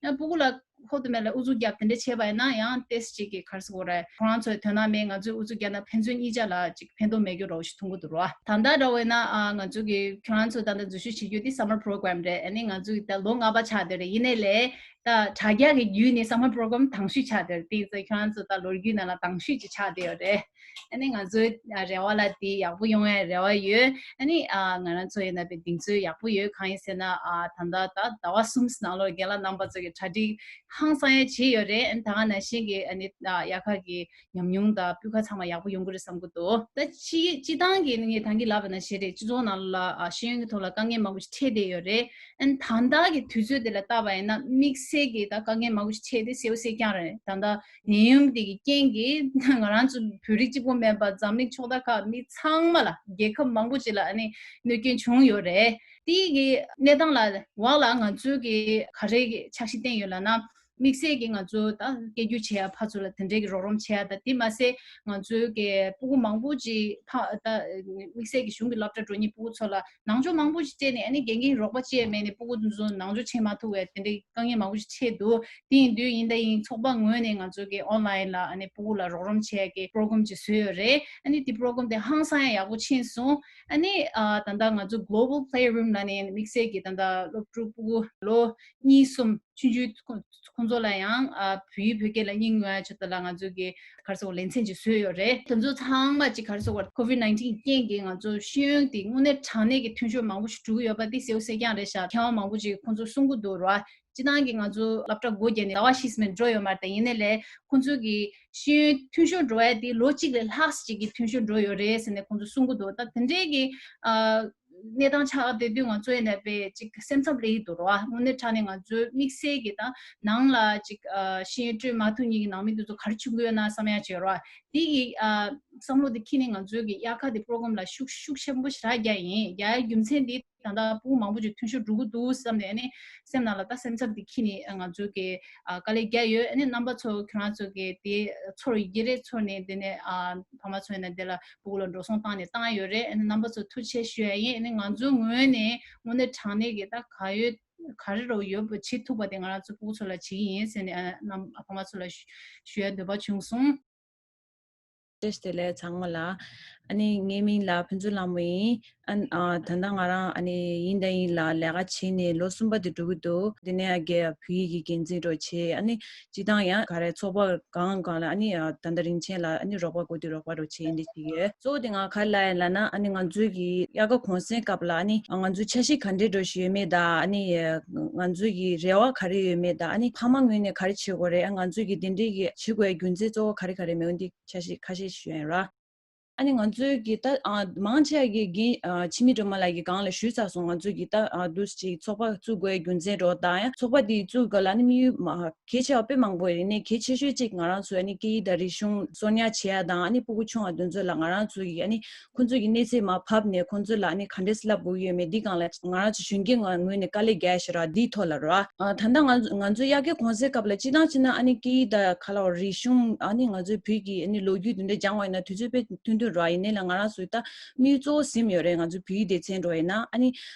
ཡང་ཕྲུ་གུ་ལ་ཧོ་ཏུ་མེད་ལ་ཨུ་ཚུགས་རྒྱབ་དེ་འདྲ་བྱས་པ་ཡིན་ན་ཡང་ཏེས་ཅིག་གི་ག་རེ་ཟེར་དགོས་རེད། ཁོ་རང་ཚོའི་དོན་དག་མེད་ང་ཚོས་ཨུ་ཚུགས་རྒྱབ་ན་ཕན་ཚུན་གཉིས་ཆ་ལ་ཅིག་ཕན་ཐོགས་མེད་རྒྱུ་འདྲ་བོ་ཞིག་མཐོང་གི་འདུག་ར། ད་ལྟ་འདྲ་བོ་ཡིན་ན་ཨ་ང་ཚོ་གི་ཁྱོད་རང་ཚོ་ད་ལྟ་འཛུལ་ཞུགས་བྱེད་རྒྱུ་དེ་summer program་རེད། ཨ་ནི་ང་ཚོ་གི་ད་ལོ་ལྔ་པ་ཆགས་བསྡད་རེད། ཡིན་ནའི་ལས་ད་དྲ་རྒྱ་གི་བརྒྱུད་ནས་summer program་དང་ཤོས་ཆགས་བསྡད་རེད། དེ་ཡིན་ཙང་ཁྱོད་རང་ཚོ་ད་ལོ་རྒྱུས་ནང་ལ་དང་ཤོས་ཅིག་ཆགས་བསྡད་ཡོད་རེད། ཨ་ནི་ང་ཚོའི་རེ་བ་ལ་དེ་ཡག་པོ་ཡོང་བའི་རེ་བ་ཡོད། ཨ་ནི་ཨ་ང་རང་ཚོ་ཡིན་ན་པའི་གདེང་ཚོད་ཡག་པོ་ཡོད། གང་ཡིན་ཟེར་ན་ཨ་ད་ལྟ་ད་ཟླ་བ་གསུམ་ནང་ལོགས་རྒན་ལགས་རྣམ་པ་ཚོ་གི་གྲ་སྒྲིག་ཧང་སང་ཡ་བྱས་ཡོད་རེད། ཨ་ནི་ད་ག་ནང་བཞིན་གྱི་ཨ་ནི་ཨ་དབྱར་ཁ་གི་ཉམས་མྱོང་དང་སྤུས་ཀ་ཚང་མ་ཡག་པོ་ཡོང་གི་རེད་བསམ་གི་འདུག་ད་སྤྱི་སྤྱི་བཏང་གི་ངས་ད་གིན་ལབ་པ་ནང་བཞིན་རེད། སྤྱི་ཚོགས་ནང་ལ་ཨ་ཤེས་ཡོན་གྱི་ཐོག་ལ་དཀའ་ངལ་མང་པོ་ཞིག་འཕྲད་བསྡད་ཡོད་རེད། ཨ་ནི་ད་ལྟ་གི་དུས་ཚོད་དེ་ལ་བལྟས་པ་ཡིན་ན་དམིགས་བསལ་གྱི་ད་དཀའ་ངལ་མང་པོ་ཞིག་འཕྲད་དེ་གསལ་པོ་གསལ་རྐྱང་རེད། ད་ལྟ་ནད་ཡམས་དེ་གི་རྐྱེན་གྱིས་ང་རང་ཚོ་བོད་རིགས་གཅིག་པོ་མིན་པར་འཛམ་གླིང་ཕྱོགས་མཐའ་ཁག་མི་ཚང་མ་ལ་རྒྱལ་ཁབ་མང་པོ་ཅིག་ལ་ཨ་ནི་གནོད་སྐྱོན་བྱུང་ཡོད་རེད། དེ་གི་གནས་སྟངས་ལ་འོག་ལ་ང་ཚོའི་གི་ག་རེ་གི་འཆར་གཞི་བཏིང་ཡོད་ལབ་ན། དམིགས་བསལ་གྱི་ང་ཚོ་ད་སྐད་སྒྱུར་བྱེད་ཡ་ཕར་ཚུར་ལ་དེ་འདྲའི་གི་རོགས་རམ་བྱེད་ཡ་ད་དེ་མ་ཟད་ང་ཚོའི་གི་ཕྲུ་གུ་མང་པོ་ཅིག་ཕ་ད་དམིགས་བསལ་གྱི་གཞུང་གི་སློབ་གྲྭ་འགྲོ་མཁན་ཕྲུ་གུ་ཚོ་ལ་ནང་སྦྱོང་མང་པོ་ཞིག་སྤྲད་ནས་ཨ་ནི་འགན་འཁྱེར་རོགས་པ་བྱས་མེད་ནས་ཕྲུ་གུ་དེ་ཚོ་ནང་སྦྱོང་བྱེད་མ་ཐུབ་པའི་དེ་འདྲའི་དཀའ་ངལ་མང་པོ་ཞིག་འཕྲད་འདུག་དེ་ཡིན་དུས་ཡིན་ད་ཡིན་ཚོགས་པ་ངོས་ནས་ང་ཚོ་གི་online་ལ་ཨ་ནི་ཕྲུ་གུ་ལ་རོགས་རམ་བྱེད་ཡ་གི་program་ཅིག་བཟོས་ཡོད་རེད། ཨ་ནི་དེ་program་དེ་ཧང་སང་ཡ་ཡག་པོ་ཕྱིན་སོང་། ཨ་ནི་ཨ་ད་ལྟ་ང་ཚོ་Global Playroom་ལ་ནས་དམིགས་བསལ་གྱི་ད་ལྟ་སློབ་ཕྲུག་ཕྲུ་གུ་ལོ་གཉིས་གསུམ་ཆུང་ཆུང་ཁོ་ཁོང་ཚོ་ལ་ཡང་ཨ་བོད་ཡིག་བོད་སྐད་ལ་སྙིང་ཡོང་ཡ་ཆེད་དུ་ལ་ང་ཚོ་གི་ག་རེ་ཟེར་དགོས་ལེ་ཚན་ཅིག་བཟོས་ཡོད་རེད། དེ་ཚོ་ཚང་མ་ཅིག་ག་རེ་ཟེར་དགོས་COVID nineteen་རྐྱེན་གྱིས་ང་ཚོ་ཤེས་ཡོན་དེ་དངོས་གནས་དྲང་གནས་ཀྱི་མཐུན་ཤོར་མང་པོ་ཞིག་འགྲོ་གི་ཡོད་པ་དེ་གསལ་པོ་གསལ་རྐྱང་རེད་ཤག་མཁས་དབང་མང་པོ་ཅིག་ཁོང་ཚོ་གསུང་གི་འདུག་ར། སྤྱིར་བཏང་གི་ང་ཚོ་སློབ་གྲྭ་སྒོ་བརྒྱབ་ནས་ཟླ་བ་བཞི་ཙམ་འགྲོ་ཡོད་མ་རེད་དེ། ཡིན་ནའི་ལས་ཁོང་ཚོ་གི་ཤེས་ཡོན་མཐུན་ཤོར་འགྲོ་ཡ་དེ་ལོ་གཅིག་ལས་ལྷག་ཅིག་གི་མཐུན་ཤོར་འགྲོ་ཡོད་རེད་ཟེར་ནས་ཁོང་ཚོ་གསུང་གི་འདུག་ད་དེ་འདྲའི་གི་ཨ་གནས་སྟངས་ཆགས་བསྡད་དུས་ང་ཚོ་ཡིན་ན་དཔེ་ཅིག་སེམས་འཚབ་སླེབས་ཀྱི་འདུག་ར། དངོས་གནས་དྲང་གནས་ང་ཚོའི་དམིགས་བསལ་གྱི་ད་ནང་ལ་ཅིག་ཨ་ཤེས་ཡོན་སྤྲོད་མ་ཐུབ་མཁན་གྱི་ནང་མི་འདི་ཚོ་ག་རེ་བྱུང་གི་ཡོད་ན་བསམ་ཡ་ཅིག་ཡོད་ར། དེ་གི་ཨ་བསམ་བློ་དེ་འཁྱེར་ནས་ང་ཚོའི་གི་དབྱར་ཁ་དེ་པོ་རོ་གྷ་རམ་ལ་ཤུགས་ཤུགས་ཆེན་པོ་ཞེ་དྲག་རྒྱག་ཡིན། རྒྱག་ཡའི་རྒྱུ་མཚན་དེ་ད་ལྟ་ཕྲུ་གུ་མང་པོ་ཅིག་མཐུན་ཤོར་འགྲོ་གི་འདུག་བསམ་ནས་ཨ་ནི་སེམས་ནང་ལ་ད་སེམས་འཚབ་དེ་འཁྱེར་ནས་ང་ཚོ་གི་ཨ་དཀའ་ལས་རྒྱག་ཡོད། ཨ་ནི་རྣམ་པ་ཚོ་ཁྱོད་རང་ཚོ་གི་དེ་ཚོར་ཡི་གེ་རེ་ཚོར་ནས་དེ་ནས་ཨ་ཕ་མ་ཚོ་ཡིན་ན་དེ་ལ་ཕྲུ་གུ་ལ་འགྲོ་སོང་བཏང་ནས་བཏང་ཡོད་རེད། ཨ་ནི་རྣམ་པ་ཚོ་ཐུགས་རྗེ་ཆེ་ཞུ་ཡ་ཡིན། ཨ་ནི་ང་ཚོའི་ངོས་ནས་དངོས་གནས་དྲང་གནས་གི་ད་ག་ཡོད་ག་རེ་རོགས་ཡོད་པ་བྱེད་ཐུབ་པ་དེ་ང་རང་ཚོ་ཕྲུ་གུ་ཚོ་ལ་བྱེད་ཀྱི་ཡིན་ཟེར་ནས་ཨ་རྣམ་ཨ་ཕ་མ་ཚོ་ལ་ཞུ་ཞུ་ཡ་འདོད་པ་བྱུང་སོང་། བཀྲ་ཤིས་བདེ་ལེགས་ཚང་མ་ལ། ཨ་ནི་ངའི་མིང་ལ་ཕུན་ཚོགས་ལྷ་མོ་ཡིན། ཨ་ཨ་ད་ལྟ་ང་རང་ཨ་ནི་ཡིན་དང་ཡིན་ལ་ལས་ཀ་བྱས་ནས་ལོ་གསུམ་པ་དེ་འགྲོ་གི་འདུག་དེ་ནས་ཨ་གི་བོད་ཡིག་གི་འགན་འཛིན་འདྲ་བྱས། ཨ་ནི་སྤྱིར་བཏང་ཡང་ག་རེ་ཚོགས་པ་གང་གང་ལ་ཨ་ནི་ཨ་ད་ལྟ་རིན་ཆེན་ལ་ཨ་ནི་རོགས་པ་དགོས་དུས་རོགས་པ་འདྲ་བྱས་ཡིན་དེ་བྱེད་ཀྱི་ཡོད། གཙོ་བོ་དེ་ང་ག་རེ་ལབ་ཡིན་ལབ་ན། ཨ་ནི་ང་ཚོའི་གི་དབྱར་ཁ་གུང་སེང་སྐབས་ལ་ཨ་ནི་ང་ཚོའི་འཆར་གཞི་ག་འདྲས་འདྲ་ཞིག་ཡོད་མེད་དང་། ཨ་ནི་ང་ཚོའི་གི་རེ་བ་ག་རེ་ཡོད་མེད་དང་། ཨ་ནི་ཕ་མ་ངོས་ནས་ག་རེ་བྱེད་དགོས་རེད། ཨ་ང་ཚོའི་གི་དེ་འདྲས་གི་བྱེད་དགོས་རྒྱུ་མཚན་གཙོ་བོ་ག་རེ་ག་རེ་མེད་འོ་འདི་འཆར་གཞི་ཁ་ཤས་ཞུ་ཡིན་ར། ཨ་ནི་ང་ཚོའི་གི་ད་ཨ་མང་ཆེ་བ་གི་རྒན་ཨ་འཆི་མེད་སྒྲོལ་མ་ལགས་ཀྱིས་གང་ལ་ཞུས་ཚར་སོང་། ང་ཚོའི་གི་ད་ཨ་འདུག་ཅིག་ཚོགས་པ་བཙུགས་དགོས་རྒྱུ་མཚན་འདྲ་དང་། ཡང་ཚོགས་པ་དེ་བཙུགས་སྐབས་ལ་ཨ་ནི་དམིགས་ཡུལ་མ་གལ་ཆེ་བ་དཔེ་མང་པོ་ཡོད་རེད། ཨ་ནི་གལ་ཆེ་ཤོས་གཅིག་ང་རང་ཚོ་ཨ་ནི་སྐད་ཡིག་དང་རིག་གཞུང་གསོ་ཉར་བྱེད་ཡ་དང་། ཨ་ནི་སྤུ་གུ་ཆུང་བ་དེ་ཚོ་ལ་ང་རང་ཚོ་གི་ཨ་ནི་ཁོང་ཚོ་གི་གནས་ཚད་མར་བབས་ནས་ཁོང་ཚོ་ལ་ཨ་ནི་ག་འདྲས་སེ་བསླབ་དགོས་ཀྱི་ཡོད་མེད་འདི་སྒང་ལ་ང་རང་ཚོ་གཞོན་སྐྱེས་ངོས་ནས་དཀའ་ལས་རྒྱག་ཡ་ཞིག་ར། འདིའི་ཐོག་ལ་ར། ཨ་ད་ལྟ་ང་ང་ཚོའི་དབྱར་ཁའི་གུང་སེང་སྐབས་ལ་སྤྱིར་བཏང་བྱས་ན་ཨ་ནི་སྐད་ཡིག་དང་ག་ལ་བ་རིག་གཞུང་ཨ་ནི་ང་ཚོའི་བོད་ཀྱི་ཨ་ནི་ལོ་རྒྱུས་དེ་འདྲ་སྦྱང་བ་ཡིན་ན་དུས་ཚོད་དཔེ་ཐུང་ཐུང་ར། ཡིན་ནའི་ལ་ང་རང་ཚོའི་ད་དམིགས་ཡུལ་གཙོ་བོ་ཟིན་ཡོད་རེད། ང་ཚོའི་བོད་ཡིག་སྡེ་ཚན་འདྲ་ཡིན་ན་ཨ་ནི།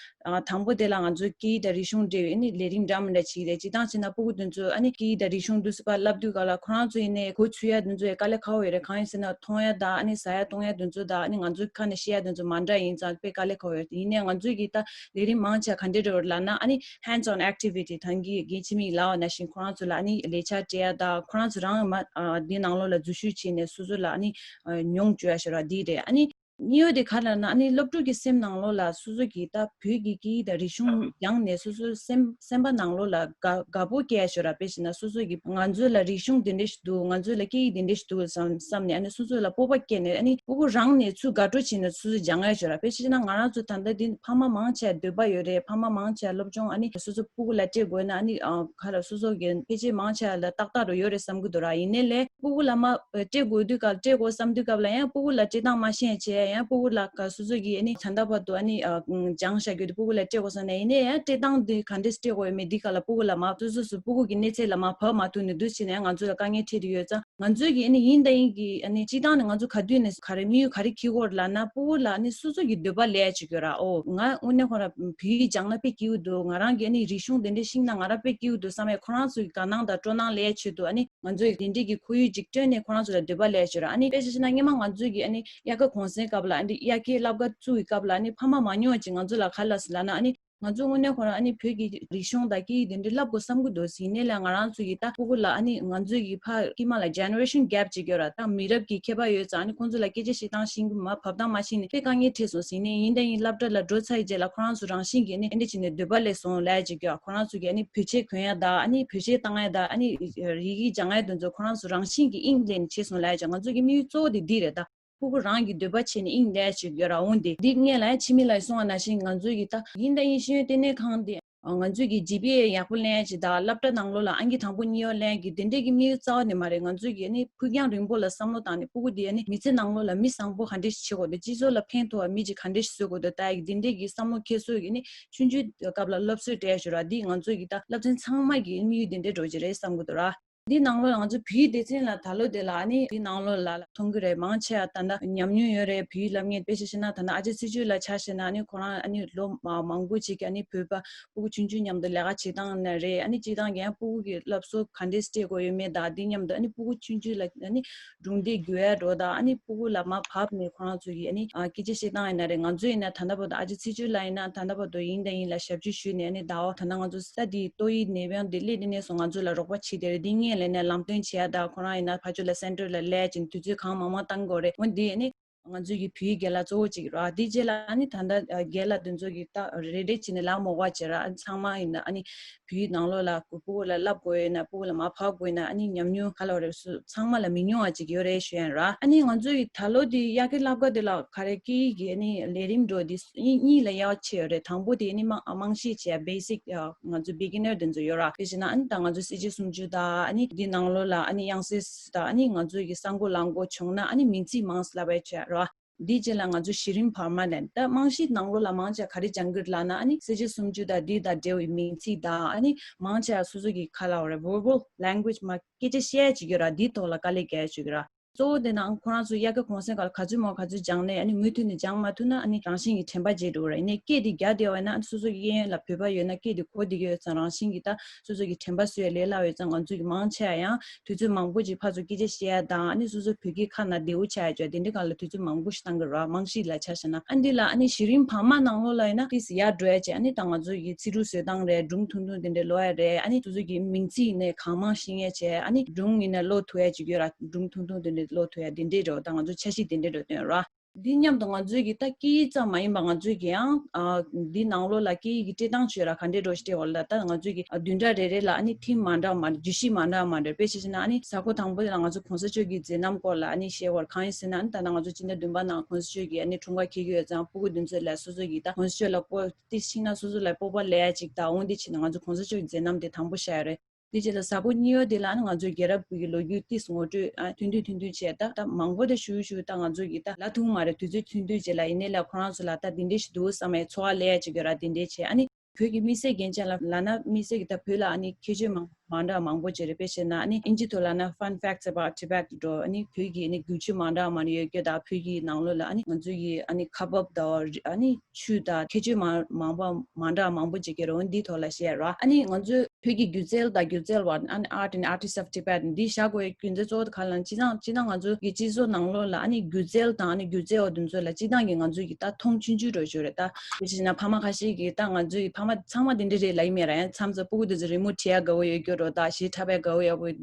ཨ་དང་པོ་དེ་ལ་ང་ཚོའི་སྐད་ཡིག་དང་རིག་གཞུང་འབྲེལ་བའི་ཨ་ནི་ལས་རིམ་འདྲ་མི་འདྲ་བྱེད་ཀྱི་རེད། སྤྱིར་བཏང་བྱས་ན་སྤུ་གུ་དེ་ཚོ་ཨ་ནི་སྐད་ཡིག་དང་རིག་གཞུང་དུས་སུ་ཕར་བསླབ་དུས་སྐབས་ལ་ཁོ་རང་ཚོ་ཡིན་ནའི་གོ་ཚུད་ཡ་དེ་ཚོ་ཡ་དཀའ་ལས་ཁག་པོ་ཡོད་རེད། གང་ཡིན་ཟེར་ན་མཐོང་ཡ་དང་ཨ་ནི་ཟ་ཡ་བཏུང་ཡ་དེ་ཚོ་དང་ཨ་ནི་ང་ཚོའི་ཁ་ནས་བཤད་ཡ་དེ་ཚོ་མ་འདྲ་ཡིན་ཙང་དཔེ་དཀའ་ལས་ཁག་པོ་ཡོད་རེད། ཡིན་ནའི་ང་ཚོའི་གི་ད་ལས་རིམ་མང་ཆེ་ག་འདྲས་འདྲ་བོ་ལབ་ན། ཨ་ནི་hands on activity ད་གིན་རྒན་འཆི་མེད་ལབ་པ་ནང་བཞིན་ཁོ་རང་ཚོ་ལ་ཨ་ནི་ལས་འཆར་སྤྲད་ཡ་དང་། ཁོ་རང་ཚོ་རང་མ་ཨ་འདི་ནང་ལོགས་ལ་འཛུལ་ཞུགས་བྱས་ནས་སོ་སོ་ལ་ཨ་ནི་ཨ་མྱོང་བཅུག་ཡ་ཞིག་ར་འདི་རེད། ཨ་ནི། གཉིས་པ་དེ་ག་རེ་ལབ་ན། ཨ་ནི་སློབ་ཕྲུག་གི་སེམས་ནང་ལོགས་ལ་སོ་སོ་གི་ད་བོད་ཀྱི་སྐད་ཡིག་དང་རིག་གཞུང་སྦྱངས་ནས་སོ་སོའི་སེམས་སེམས་པ་ནང་ལོགས་ལ་དགའ་དགའ་པོ་སྐྱེ་ཡ་ཞིག་ར། དཔེ་བྱས་ན་སོ་སོ་གི་ང་ཚོ་ལ་རིག་གཞུང་འདི་འདྲ་ཞིག་འདུག་ང་ཚོ་ལ་སྐད་ཡིག་འདི་འདྲ་ཞིག་འདུག་བསམ་བསམ་ནས་ཨ་ནི་སོ་སོ་ལ་སྤོབས་པ་སྐྱེས་ནས་ཨ་ནི་སྤུ་གུ་རང་ནས་ཚུར་དགའ་སྤྲོ་བྱས་ནས་སོ་སོ་སྦྱང་ཡ་ཞིག་ར། དཔེ་བྱས་ན་ང་རང་ཚོ་ད་ལྟ་འདི་ཕ་མ་མང་ཆེ་འདོད་པ་ཡོད་རེད། ཕ་མ་མང་ཆེ་སློབ་སྦྱོང་ཨ་ནི་སོ་སོ་སྤུ་གུ་ལ་སྤྲད་དགོས་ན་ཨ་ནི་ཨ་ག་རེ་སོ་སོ་གི་ཕལ་ཆེར་མང་ཆེ་ལ་ཏག་ཏག་རུ་ཡོད་རེད་བསམ་གི་འདུག་ར། ཡིན་ནའི་ལས། སྤུ་གུ་ལ་མ་སྤྲད་དགོས་དུས་སྐབས་སྤྲད་དགོས་བསམ་དུས་སྐབས་ལ་ཡང་སྤུ་གུ་ལ་སྤྲད་སྟངས་མ་ཤེས་བྱས། ཡང་སྤུ་གུ་ལ་ག་སོ་སོ་གིས་ཨ་ནི་ད་ལྟ་བར་དུ་ཨ་ནི་ཨ་སྦྱངས་བཞག་རྒྱུ་དེ་སྤུ་གུ་ལ་སྤྲད་དགོས་བསམ་ནས། ཡིན་ནའི་ཡང་སྤྲད་སྟངས་དེ་ག་འདྲས་སྤྲད་དགོས་ཡོད་མེད་འདི་སྐབས་ལ་སྤུ་གུ་ལ་མ་སོ་སོ་སོ་སྤུ་གུ་གི་གནས་ཚད་ལ་མ་བབས་མ་ཐུབ་ནས་འདུག་བྱས་ནས་ང་ཚོ་ལ་དཀའ་ངལ་འཕྲད་དུ་ཡོད་ཙང་། ང་ཚོས་ཀྱིས་ཨ་ནི་ཡིན་དང་ཡིན་གྱིས་ཨ་ནི་སྤྱིར་བཏང་ནས་ང་ཚོ་ག་དུས་ནས་ག་རེ་དམིགས་ཡུལ་ག་རེ་འཁྱེར་དགོས་རེད་ལབ་ན། སྤུ་གུ་ལ་ཨ་ནི་སོ་སོ་གི་འདོད་པ་སླེབས་ཡ་ཅིག་ཡོད་ར། ཨོ་ང་དངོས་གནས་ཁོ་རང་བོད་ཡིག་སྦྱངས་ན་དཔེ་སྐྱིད་པོ་འདུག་ང་རང་གིས་ཨ་ནི་རིག་གཞུང་དེ་འདྲ་ཤེས་ན་ང་རང་དཔེ་སྐྱིད་པོ་འདུག་བསམ་ཡ། ཁོ་རང་ཚོ་གི་དགའ་སྣང་དང་སྤྲོ་སྣང་སླེབས་ཡ་ཆེད་དུ་ཨ་ནི་ང་ཚོས་དེ་འདྲས་ཀྱི་ཁོར་ཡུག་ཅིག་བསྐྲུན་ནས་ཁོ་རང་ཚོ་ལ་འདོད་པ་སླེབས་ཡ་ཅིག་ཡོད་ར། ཨ་ནི་དཔེ་ཆ་བཞག་ན་སྔོན་མ་ང་ཚོས་ཀྱིས་ཨ་ནི་དབྱར་ཁ་གུང་སེང་སྐབས་ལ་ཨ་ནི་དབྱར་ཁའི་བསླབ་ག་བཙུགས་པའི་སྐབས་ལ་ཨ་ནི་ཕ་མ་མང་ཉུང་ཅིག་ང་ཚོ་ལ་ག་རེ་ལབ་སོང་ལབ་ན། ཨ་ནི་ང་ཚོ་དངོས་གནས་ཁོ་རང་ཨ་ནི་བོད་ཀྱི་རིག་གཞུང་དང་སྐད་ཡིག་དེ་འདྲ་བསླབ་དགོས་བསམ་གྱི་འདུག་ཟེར། ཡིན་ནའི་ལ་ང་རང་ཚོ་ཡིས་ད་སྤུ་གུ་ལ་ཨ་ནི་ང་ཚོ་ཡི་ཕ་དཀྱིལ་མ་ལ་generation gap ཅིག་ཡོད་ར། ད་མི་རབས་ཀྱི་ཁྱད་པར་ཡོད་ཙང་། ཨ་ནི་ཁོང་ཚོ་ལ་སྐད་ཆ་བཤད་སྟངས་ཤེས་ཀྱི་མ་བབ་སྟངས་མ་ཤེས་ནས་དཔེ་དཀའ་ངལ་འཕྲད་སོང་ཟེར། ཡིན་ནའི་ཡིན་དང་ཡིན་སློབ་གྲྭ་ལ་འགྲོ་ཚར་བའི་རྗེས་ལ་ཁོ་རང་ཚོ་རང་བཞིན་གྱིས་ཨ་ནི་ཨེ་འདྲ་བྱས་ནས་འདོད་པ་སླེབས་སོང་ལབ་ཡ་ཅིག་ཡོད། ཁོ་རང་ཚོ་གིས་ཨ་ནི་བོད་ཆས་གོན་ཡ་དང་། ཨ་ནི་བོད་ཆས་བཏང་ཡ་དང་། ཨ་ནི་ཡི་གེ་སྦྱང་ཡ་དེ་ཚོ་ཁོ་རང་ཚོ་རང་བཞིན་གྱིས་དབྱིངས་སླེབས་ནས་བྱས་སོང་ལབ་ཡ་ཅིག་ང་ཚོ་གི་དམིགས་ཡུལ་གཙོ་བོ་དེ་འདི་རེད་ད། སྤུ་གུ་རང་གི་འདོད་པ་བྱས་ནས་དབྱིངས་ལས་ཅིག་ཡོད་ར། འོང་དེ་འདི་སྔོན་ལ་ཡང་འཆི་མེད་ལགས་གསུངས་པ་ནང་བཞིན་ང་ཚོའི་གི་ད་ཡིན་དང་ཡིན་ཤེས་ཡོན་ལྟེ་གནས་ཁང་འདི་ང་ཚོའི་གི་ཇི་པི་ཨེ་ཡག་པོ་ལེན་ཡ་ཅིག་དང་། སློབ་གྲྭ་ནང་ལོགས་ལ་ཨང་ཀི་དང་པོ་གཉིས་པ་ལེན་ཡ་གི་དེ་འདྲས་ཀྱི་དམིགས་ཡུལ་རྩ་བ་ནས་མ་རེད། ང་ཚོའི་གི་ཨ་ནི་ཕུགས་རྒྱང་རིང་པོ་ལ་བསམ་བློ་བཏང་ནས་སྤུ་གུ་འདི་ཨ་ནི་མི་ཚེ་ནང་ལོགས་ལ་མི་བཟང་པོ་ག་འདྲས་ཤིག་བྱེད་དགོས་འདུག་སྤྱི་ཚོགས་ལ་ཕན་ཐོགས་པ་མི་ཅིག་ག་འདྲས་ཤིག་བཟོ་དགོས་འདུག་ད་ཡ་གི་དེ་འདྲས་ཀྱི་བསམ་བློ་འཁྱེར་སྲོལ་གི་ཨ་ནི་ཆུང་ཆུང་སྐབས་ལ་སློབ་གསོ་སྤྲད་ཡ་ཞུ་ར། འདི་ང་ཚོའི་གི་ད་སློབ་ཚན་ཚང་མ་གི་དམིགས་ཡུལ་དེ་འདྲས་འགྲོ་གི་རེད་བསམ་གི་འདུག་ར། འདི་ནང་ལོགས་ང་ཚོ་བོད་ཡིག་སྡེ་ཚན་ལ་ད་ལོ་དེ་ལ་ཨ་ནི་འདི་ནང་ལོགས་ལ་མཐོང་གི་རེད། མང་ཆེ་བ་ད་ལྟ་ཉམས་མྱོང་ཡོད་རེད། བོད་ཡིག་སློབ་མཁན། དཔེ་ཆ་བཤད་ན་ད་ལྟ་ཨ་ཅག་ཚེ་བརྗོད་ལགས་ཆ་བཞག་ན་ཨ་ནི་ཁོ་རང་ཨ་ནི་ལོ་མ་མང་པོ་ཅིག་གི་ཨ་ནི་བོད་པ་སྤུ་གུ་ཆུང་ཆུང་མཉམ་དུ་ལས་ཀ་བྱེད་སྟངས་ནས་རེད། ཨ་ནི་སྤྱིར་བཏང་གི་ཡང་སྤུ་གུ་གི་སློབ་གསོ་ག་འདྲས་སྤྲད་དགོས་ཡོད་མེད་དང་། འདི་མཉམ་དུ་ཨ་ནི་སྤུ་གུ་ཆུང་ཆུང་ལ་ཨ་ནི་སྒྲུང་དེབ་བརྒྱུད་ཡ་འགྲོ་དང་། ཨ་ནི་སྤུ་གུ་ལ་མར་བབས་ནས་ཁོ་རང་ཚོ་གི་ཨ་ནི་ཨ་སྐད་ཆ་བཤད་སྟངས་ཡིན་ན་རེད། ང་ཚོ་ཡིན་ན་ད་ལྟ་བར་དུ་ཨ་ཅག་ཚེ་བརྗོད་ལགས་ཡིན་ན་ད་ལྟ་བར་དུ་ཡིན་དང་ཡིན་ལ་ཞབས་ཕྱི་ཞུས་ནས་ཨ་ནི་ཟླ་བ་ད་ལྟ་ང་ཚོ་ས་དེའི་ཏོག་དབྱིབས་ནད་ཡམས་དེ་སླེབས་དེ་ནས་བཟུང་ང་ཚོ་ལ་རོགས་པ་བྱས་ཏེ་རེད། འདི་སྔོན་ལ་ནས་ལམ་སྟོན་བྱེད་ཡ་དང་། ཁོ་རང་ཡིན་ན་ཕར་ཕྱོགས་ལ་སེན་ཊར་ལ་སླེབས་ཅིང་དུས་ཚོད་གང་མང་མང་བཏང་དགོས་རེད། འོན་ཏེ་ཨ་ནི་ང་ཚོའི་གི་བོད་ཡིག་རྒན་ལགས་གཙོ་བོ་གཅིག་རེད། དེ་རྗེས་ལ་ཨ་ནི་ད་ལྟ་རྒན་ལགས་དེ་ཚོ་གི་ད་རེ་རེ་བྱས་ནས་ལབ་མ་དགོས་པ་བྱས་ར། ཨ་ནི་ཚང་མ་ཡིན་ན་ཨ་ནི་བོད་ཡིག་ནང་ལོགས་ལ་སྤུ་གུ་ལ་བསླབ་དགོས་ཡོད་ན། སྤུ་གུ་ལ་མར་བབས་དགོས་ཡོད་ན། ཨ་ནི་ཉམས་མྱོང་ག་ལ་རེ་སུ་ཚང་མ་ལ་མི་ཉུང་བ་ཅིག་ཡོད་རེད་ཞུ་ཡ་ར། ཨ་ནི་ང་ཚོའི་ད་ལོ་འདི་དབྱར་ཁའི་བསླབ་ག་འདི་ལ་ག་རེ་སྐད་ཡིག་གི་ཨ་ནི་ལས་རིམ་འགྲོ་འདི་གཉིས་ལ་དབྱེ་བ་ཕྱེ་ཡོད་རེད། དང་པོ་དེ་ཨ་ནི་མ་རྨང་གཞི་བྱས་basic ང་ཚོ་beginner དེ་ཚོ་ཡོད་ར། དེ་བྱས་ན་ཨ་ནི་ད་ང་ཚོ་གསལ་བྱེད་སུམ་ཅུ་དང་། ཨ་ནི་འདི་ནང་ལོགས་ལ་ཨ་ནི་དབྱངས་གསལ་དང་། ཨ་ནི་ང་ཚོའི་གི་ས་མགོ་ལ་མགོ་བྱུང་ན་ཨ་ནི་མིང་ཚིག་མང་ཙམ་བསླབ་པ་བྱས་ར། འདིའི་རྗེས་ལ་ང་ཚོ་གཞི་རིམ་བར་མ་ལེན། ད་རྨང་གཞིའི་ནང་ལོགས་ལ་མང་ཆེ་ག་རེ་སྦྱང་གི་ལབ་ན། ཨ་ནི་གསལ་བྱེད་སུམ་ཅུ་དང་འདི་དང་འབྲེལ་བའི་མིང་ཚིག་དང་། ཨ་ནི་མང་ཆེ་སོ་སོ་གི་ག་ལབ་དགོས་རེད། verbal language མ་སྐད་ཆ་བཤད་ཡ་ཅིག་ཡོད་ར། འདིའི་ཐོག་ལ་དཀའ་ལས་རྒྱག་ཡ་ཅིག་ཡོད་ར། གཙོ་བོ་དེ་ནང་ཁོ་རང་ཚོ་དབྱར་ཁའི་གུང་སེང་སྐབས་ལ་ག་ཚོད་མང་ག་ཚོད་སྦྱངས་ནས་ཨ་ནི་མུ་མཐུད་ནས་སྦྱང་མ་ཐུབ་ན་ཨ་ནི་རང་བཞིན་གྱིས་དྲན་པ་བརྗེད་འགྲོ་གི་རེད། ཡིན་ནའི་སྐད་དེ་རྒྱག་བསྡད་པ་ཡིན་ན་ཨ་ནི་སོ་སོ་གི་གཡས་གཡོན་ལ་བོད་པ་ཡོད་ན་སྐད་དེ་གོ་བསྡད་ཀྱི་ཡོད་ཙང་རང་བཞིན་གྱིས་ད་སོ་སོ་གི་དྲན་པ་གསོ་ཡ་ལས་སླ་བ་ཡོད་ཙང་། ང་ཚོ་གི་མང་ཆེ་བ་ཡང་དུས་ཚོད་མང་པོ་ཅིག་ཕར་ཚུར་སྐད་ཆ་བཤད་ཡ་དང་ཨ་ནི་སོ་སོ་བོད་སྐད་ཁ་ནང་བདེ་བོ་ཆགས་ཡ་ཅིག་དེ་འདྲའི་སྒང་ལ་དུས་ཚོད་མང་པོ་ཞིག་བཏང་གི་རེད། རྨང་གཞི་ལ་ཆ་བཞག་ན། ཨ་འདི་ལ་ཨ་ནི་གཞི་རིམ་བར་མ་ནང་ལོགས་ལ་ཡིན་ན་ཏོག་ཙམ་ཡར་འགྲོ་ཡ་བྱས། ཨ་ནི་ད་ང་ཚོ་གི་ཚིག་འབྲུ་བཟོ་སྟངས་རེད། སྒྲུང་ཐུང་ཐུང་དེ་འདྲ་ཀློག་ཡ་རེད། ཨ་ནི་སོ་སོ་གི་མིང་ཚིག་ཡིན་ནའི་གང་མང་ཤེས་ཡ་བྱས། ཨ་ནི་སྒྲུང་ཡིན་ན་ཀློག་ཐུབ་ཡ་ཅིག་ཡོད་ར། སྒྲུང་ཐུང་ཐུང་དེ་འདྲ་ཀློག་ཐུབ་ཡ་དེ་འདྲའི་འགྲོ། ད་ང་ཚོ་འཆར་གཞི་དེ་འདྲའི་འགྲོ་སྟོན་ར། འདི་མཉམ་དུ་ང་ཚོས་ཀྱི་ད་སྐད་ཡིག་ཙམ་མ་ཡིན་པ་ང་ཚོས་ཀྱི་ཡང་ཨ་འདི་ནང་ལོགས་ལ་སྐད་ཡིག་གི་སྤྲད་སྟངས་བྱོས་ར་ག་འདྲས་འགྲོ་ཞིག་སྤྲད་འོ་ལ། ད་ང་ཚོས་ཀྱི་ཨ་བདུན་ཕྲག་རེ་རེ་ལ་ཨ་ནི་ཐིམ་མ་འདྲ་བ་མ་འདྲ། བརྗོད་གཞི་མ་འདྲ་བ་མ་འདྲ། དཔེ་ཆ་བཞག་ན་ཨ་ནི་གཟའ་འཁོར་དང་པོ་དེ་ལ་ང་ཚོ་གོང་ས་མཆོག་གི་མཛད་རྣམ་སྐོར་ལ་ཨ་ནི་བཤད་སྐོར་གང་ཡིན་ཟེར་ན། ཨ་ནི་ད་ལྟ་ང་ཚོ་སྤྱི་ཟླ་བདུན་པ་ནང་གོང་ས་མཆོག་གི་ཨ་ནི་འཁྲུངས་སྐར་འཁེལ་གྱི་ཡོད་ཙང་སྤུ་གུ་དེ་ཚོ་ལ་སོ་སོ་གི་ད་གོང་ས་མཆོག་ལ་སྐོར་ཏི་ཤིང་ན་སོ་སོ་ལ་སྤོབས་པ་སླེབས་ཡ་ཅིག་ད་འོང་། དེ་བྱས་ན་ང་ཚོ་གོང་ས་མཆོག་གི་མཛད་རྣམ་དེ་དང་པོ་བཞག་ཡ་རེད། དེ་རྗེས་ལ་གཟའ་འཁོར་གཉིས་པ་དེ་ལ་ཨ་ནི་ང་ཚོའི་རྒྱལ་རབས་ཀྱི་ལོ་རྒྱུས་ཏིས་ངོ་སྤྲོད་ཨ་ཐུང་ཐུང་ཐུང་ཐུང་བྱས། ད་ད་མང་པོ་ད་ཞུ་ཞུ་ད་ང་ཚོ་གི་ད་ལ་ཐུང་མ་རེད། དུས་ཚོད་ཐུང་ཐུང་བྱས་ལ། ཡིན་ནའི་ལ་ཁོ་རང་ཚོ་ལ་ད་འདི་འདྲས་ཞིག་འདུག་བསམ་ཡའི་ཚོར་བ་སླེབས་ཡ་ཅིག་ཡོད་ར། དེ་འདྲས་བྱས། ཨ་ནི་བོད་ཀྱི་དམིགས་བསལ་རྒྱན་ཆ་ལ་ལབ་ན། དམིགས་བསལ་གྱི་ད་བོད་ལ་ཨ་ནི་ཁྱད་ཆོས་མང་མང་འདྲ་མང་པོ་ཅིག་རེད། དཔེ་བྱས་ན་ཨ་ནི་ཨིན་ཇི་ཐོག་ལབ་ན་Fun Facts About Tibet འགྲོ། ཨ་ནི་བོད་ཀྱི་ཨ་ནི་རྒྱུ་ཆ་མང་འདྲ་མང་ཡོད་རྒྱུ་དང་། བོད་ཀྱི་ནང་ལོགས་ལ་ཨ་ནི་ང་ཚོ་ཡི་ཨ་ནི་ཁ་འབབ་དང་ཨ་ནི་ཆོས་དང་ཁྱད་ཆོས་མང་མང་པོ་མང་འདྲ་མང་པོ་ཅིག་གི་རོ། འདིའི་ཐོག་ལ་བཤད་ར། ཨ་ནི་ང་ཚོའི་བོད་ཀྱི་སྒྱུ་རྩལ་དང་སྒྱུ་རྩལ་བ། ཨ་ནི་Art and Artists of Tibet འདི་བཞག་དགོས་ཡའི་རྒྱུ་མཚན་གཙོ་བོ་དེ་ག་ལ་ན། སྤྱིར་བཏང་སྤྱིར་བཏང་ང་ཚོ་གི་སྤྱི་ཚོགས་ནང་ལོགས་ལ་ཨ་ནི་སྒྱུ་རྩལ་དང་ཨ་ནི་སྒྱུ་རྩལ་བ་དེ་ཚོ་ལ་སྤྱིར་བཏང་གི་ང་ཚོ་གི་ད་མཐོང་ཆུང་ཆུང་འགྲོ་ཞུ་རེད། ད་དཔེ་བྱས་ན་ཕ་མ་ཁ་ཤས་ཀྱིས་ད་ང་ཚོའི་ཕ་མ་ཚང་མ་དེ་འདྲ་རེད་ལབ་ཀྱི་མེད་ར། ཡང་མཚམས་མཚམས་སྤུ་གུ་དེ་ཚོ་རི་མོ་བྲིས་ཡ་དགའ་བོ་ཡོད་རྒྱུ་རོ། ད་གཞས་འཁྲབ་པའི་དགའ་བོ་ཡག་པོ་ཡོད་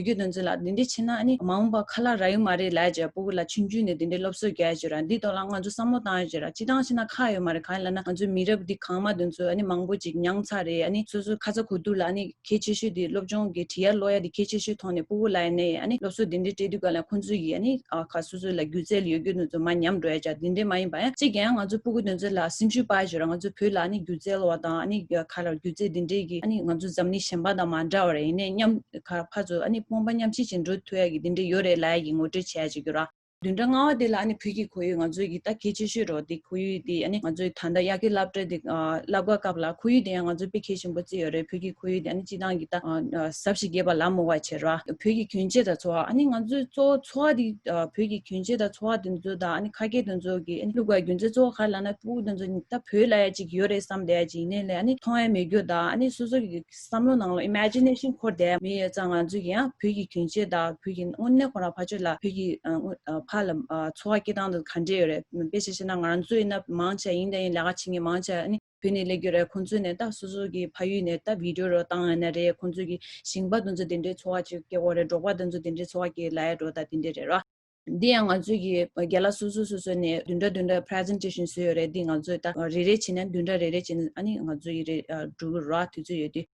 རྒྱུ་དེ་ཚོ་ལ་དེ་འདྲ་བྱས་ན་ཨ་ནི་མ་འོངས་པ་ཁ་ལག་རག་གི་མ་རེད་ལབ་བྱས་སྤུ་གུ་ལ་ཆུང་ཆུང་ནས་དེ་འདྲ་སློབ་གསོ་རྒྱག་ཡ་བྱོས་ར། འདི་ཐོག་ལ་ང་ཚོ་བསམ་བློ་བཏང་ཡ་བྱོས་ར། སྤྱིར་བཏང་བྱས་ན་ཁག་ཡོད་མ་རེད། གང་ཡིན་ལབ་ན་ང་ཚོའི་མི་རབས་འདི་གོང་མ་དེ་ཚོ་ཨ་ནི་མང་པོ་ཅིག་མྱངས་ཚར་རེད། ཨ་ནི་སོ་སོའི་ཁ་ཚ་དགོས་གཏུགས་ལ་ཨ་ནི་གལ་ཆེ་ཤོས་དེ་སློབ་སྦྱོང་གི་བྲིས་ཡ་ཀློག་ཡ་དེ་གལ་ཆེ་ཤོས་ཐོག་ནས་སྤུ་གུ་ལ་ཡིན་ནའི་ཨ་ནི་སློབ་གསོ་དེ་འདྲ་སྤྲད་དུས་ག་ལ་ཁོང་ཚོ་ཡིས་ཨ་ནི་ཨ་ཁ་སོ་སོ་ལ་སྒྱུ་རྩལ་ཡོད་རྒྱུ་དེ་ཚོ་མར་ཉམས་འགྲོ་ཡ་ཅིག་དེ་འདྲ་མ་ཡིན་པ། ཡང་གཅིག་ཀྱང་ང་ཚོ་སྤུ་གུ་དེ་ཚོ་ལ་སེམས་ཤུགས་སྤར་ཡ་བྱོས་ར། ང་ཚོ་བོད་ལ་ཨ་ནི་སྒྱུ་རྩལ་བ་དང་ཨ་ནི་ག་ལ་སྒྱུ་རྩལ་དེ་འདྲའི་གི་ཨ་ནི་ང་ཚོ་འཛམ་གླིང་གཞན་པ་དང་མ་འདྲ་བ་རེད། ཡིན་ནའི་མཉམ་ཁ་ཕར་ཚུར་ཨ་ནི་དཔུང་པ་མཉམ་གཤིབ་བྱས་འགྲོ་ཐུབ་ཡ་གི་དེ་འདྲ་ཡོད་རེད་ལབ་ཡ་གི་ངོ་སྤྲོད་བྱེད་ཡ་ཅིག་ཡོད་ར། བདུན་ཕྲག་ལྔ་པ་དེ་ལ་ཨ་ནི་བོད་ཀྱི་ཁོར་ཡུག་ང་ཚོའི་གི་ད་གལ་ཆེ་ཤོས་རོ། དེ་ཁོར་ཡུག་དེ་ཨ་ནི་ང་ཚོའི་ད་ལྟ་དབྱར་ཁའི་སློབ་གྲྭ་དེ་ཨ་སློབ་གྲྭ་སྐབས་ལ་ཁོར་ཡུག་དེ་ཡང་ང་ཚོས་དཔེ་གལ་ཆེན་པོ་བརྩི་ཡོད་རེད། བོད་ཀྱི་ཁོར་ཡུག་དེ་ཨ་ནི་སྤྱིར་བཏང་གི་ད་ཨ་ཟབ་ཞིང་རྒྱས་པ་ལབ་མི་དགོས་པ་བྱས་ར། བོད་ཀྱི་གྱོན་ཆས་དང་ཚོ་བ། ཨ་ནི་ང་ཚོའི་གཙོ་བོ་ཚོ་བ་དེ་ཨ་བོད་ཀྱི་གྱོན་ཆས་དང་ཚོ་བ་དེ་ཚོ་དང་ཨ་ནི་ཁ་སྐད་དེ་ཚོ་གི་ཨ་ནི་བླུག་པའི་རྒྱུ་མཚན་གཙོ་བོ་ག་རེ་ལབ་ན། སྤུ་གུ་དེ་ཚོ་ད་བོད་ལབ་ཡ་ཅིག་ཡོད་རེད་བསམ་བསྡད་ཡ་ཅིག་ཡིན་ནའི་ལས་ཨ་ནི་མཐོང་ཡ་མེད་རྒྱུ་དང་། ཨ་ནི་སོ་སོ་གི་བསམ་བློ་ནང་ལ་ཨི་མེ་ཇི་ནེ་ཤན་འཁོར་བསྡད་མི་ཡོད་ཙང་། ང་ཚོས་ཀྱི་ཡང་བོད་ཀྱི་གྱོན་ཆས་དང་བོད་ཀྱི་དངོས་གནས་ཁོ་རང་ཕར་ཕྱོགས་ལ་བོད་ཀྱི་ཨ་དངོས་ཨ་ཕར་ལ་ཨ་འཚོ་བ་སྐྱེལ་སྟངས་དང་ག་འདྲས་ཡོད་རེད། དཔེ་ཆ་བཤད་ན་ང་རང་ཚོ་ཡིན་ན་མང་ཆེ་ཡིན་དང་ཡིན་ལས་ཀ་བྱེད་མཁན་མང་ཆེ་ཨ་ནི་བོད་ནས་སླེབས་ཀྱི་རེད། ཁོང་ཚོ་ནས་ད་སོ་སོ་གི་ཕ་ཡུལ་ནས་ད་བི་ཌི་ཡོ་རོ་བཏང་ཡོད་ན་རེད། ཁོང་ཚོ་གི་ཞིང་པ་དེ་ཚོ་དེ་འདྲའི་འཚོ་བ་ཅིག་སྐྱེལ་གྱི་ཡོད་རེད། འབྲོག་པ་དེ་ཚོ་དེ་འདྲའི་འཚོ་བ་སྐྱེལ་ལབ་ཡ་འགྲོ་ད་དེ་འདྲས་རེད་ར། འདི་ཡང་ང་ཚོས་ཀྱི་རྒན་ལགས་སོ་སོ་སོ་སོ་ནས་བདུན་ཕྲག་བདུན་ཕྲག་པི་རི་ཟེན་ཊེ་ཤན་བཟོས་ཡོད་རེད། འདི་ང་ཚོས་ད་རེ་རེ་བྱས་ནས་བདུན་ཕྲག་རེ་རེ་བྱས་ནས་ཨ་ནི་ང་ཚོ་ཡི་རེ་ཨ་འགྲོ་གི་ར། དུས་ཚོད་ཡོད་དུས།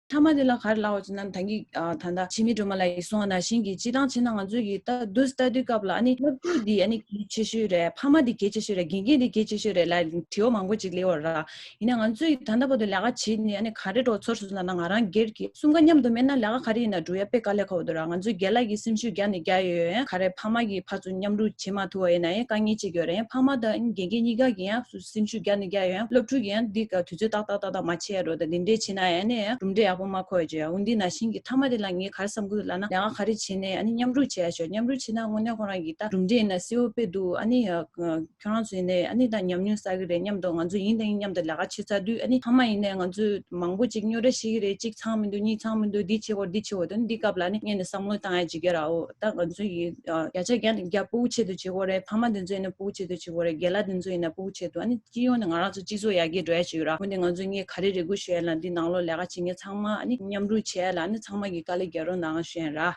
མཐའ་མ་འདི་ལ་ག་རེ་ལབ་དགོས་ཟེར་ན། ད་གིན་ཨ་ད་ལྟ་འཆི་མེད་སྒྲོལ་མ་ལགས་ཀྱིས་གསུངས་པ་ནང་བཞིན་གྱི་སྤྱིར་བཏང་བྱས་ན་ང་ཚོས་ཀྱི་ད་འདུག་ལྟ་དུས་སྐབས་ལ་ཨ་ནི་སློབ་ཕྲུག་འདི་ཨ་ནི་གལ་ཆེ་ཤོས་རེད། ཕ་མ་འདི་གལ་ཆེ་ཤོས་རེད། དགེ་རྒན་འདི་གལ་ཆེ་ཤོས་རེད་ལབ་དྲི་བ་མང་པོ་ཅིག་སླེབས་ཡོད་ར། ཡིན་ན་ང་ཚོས་ད་ལྟ་བར་དུ་ལས་ཀ་བྱེད་ནས་ཨ་ནི་ག་རེ་འགྲོ་ཚོར་སོང་ལབ་ན། ང་རང་སྒེར་གྱི་གསུམ་ཀ་མཉམ་དུ་མེད་ན་ལས་ཀ་ག་རེ་ཡིན་ན་འགྲོ་ཡ་དཔེ་དཀའ་ལས་ཁག་པོ་འདུག་ར། ང་ཚོའི་རྒན་ལགས་ཀྱིས་སེམས་ཤུགས་རྒྱག་ནས་རྒྱག་ཡོད་ཡང་ག་རེ་ཕ་མ་གིས་ཕར་ཚུར་མཉམ་རུབ་བྱེད་མ་ཐུབ་པ་ཡིན་ན་ཡང་དཀའ་ངལ་ཅིག་ཡོད་རེད། ཡང་ཕ་མ་དང་རྒན་རྒན་གཉིས་ཀ་གིས་ཡང་སེམས་ཤུགས་རྒྱག་ནས་རྒྱག་ཡོད་ཡང་སློབ་ཕྲུག་གིས་ཡང་འདི་ག་དུས་ཚོད་ཏག་ཏག་ཏག་ཏག་མ་བྱས་ཡ་འགྲོ། ད་འདི་འདྲས་བྱས་ན་ཡང་ནས་ཡང་གྲུབ་འབྲས་ཡག་པོ་མ་འཁོར་ཡ་ཅིག་ཡོད། འོ་འདི་ནང་བཞིན་གྱི་མཐའ་མ་དེ་ལ་ངས་ག་རེ་བསམ་གྱི་འདུག་ལབ་ན། ལས་ཀ་ག་རེ་བྱས་ནས་ཨ་ནི་མཉམ་རུབ་བྱས་ཡ་ཤོག་མཉམ་རུབ་བྱས་ན་དངོས་གནས་ཁོ་རང་གིས་ད་གྲུབ་འབྲས་ཡིན་ན་གསལ་པོ་དཔེ་འདུག་ཨ་ནི་ཡ། ཁྱོད་རང་ཚོ་ཡིན་ནའི་ཨ་ནི་ད་ཉམས་མྱོང་བསགས་ཀྱི་རེད། མཉམ་དུ་ང་ཚོ་ཡིན་དང་ཡིན་མཉམ་དུ་ལས་ཀ་བྱེད་ཚར་དུས་ཨ་ནི་ཕ་མ་ཡིན་ནའི་ང་ཚོས་མང་པོ་ཅིག་རྙོག་དྲ་ཤེས་ཀྱི་རེད། གཅིག་ཚང་མི་འདུག་གཉིས་ཚང་མི་འདུག་འདི་བྱེད་དགོས་འདི་བྱེད་དགོས་དོན་འདི་སྐབས་ལ་ཨ་ནི་སྔོན་ནས་བསམ་བློ་བཏང་ཡ་ཅིག་ཡོད་ར། འོ་ད་ང་ཚོ་ཡི་བརྒྱ་ཆ་བརྒྱ་ནས་བརྒྱ་སྤུ་གུ་ཆེད་དུ་བྱེད་དགོས་རེད། ཕ་མ་དེ་ཚོ་ཡིན་ན་སྤུ་གུ་ཆེད་དུ་བྱེད་དགོས་རེད། རྒན་ལགས་དེ་ཚོ་ཡིན་ན་སྤུ་གུ་ཆེད་དུ། ཨ་ནི་སྤྱི་ཡོངས་ནས་ང་རང་ཚོ་སྤྱི་ཚོགས་ཡར་རྒྱས་འགྲོ་ཡ་ཅིག་ཡོད་ར། འོ་ནི་ང་ཚོས་ངས་ག་རེ་རེ་སྐུལ་ཞུ་ཡ་ལ་འདི་ནང་ལོགས་ལས་ཀ་བྱེད་མཁན་ཚང་མ་ཨ་ནི་མཉམ་རུབ་བྱེད་ཡ་ལ་ཨ་ནི་ཚང་མ་གིས་དཀའ་ལས་རྒྱག་རོགས་གནང་ཞུ་ཡ་ར།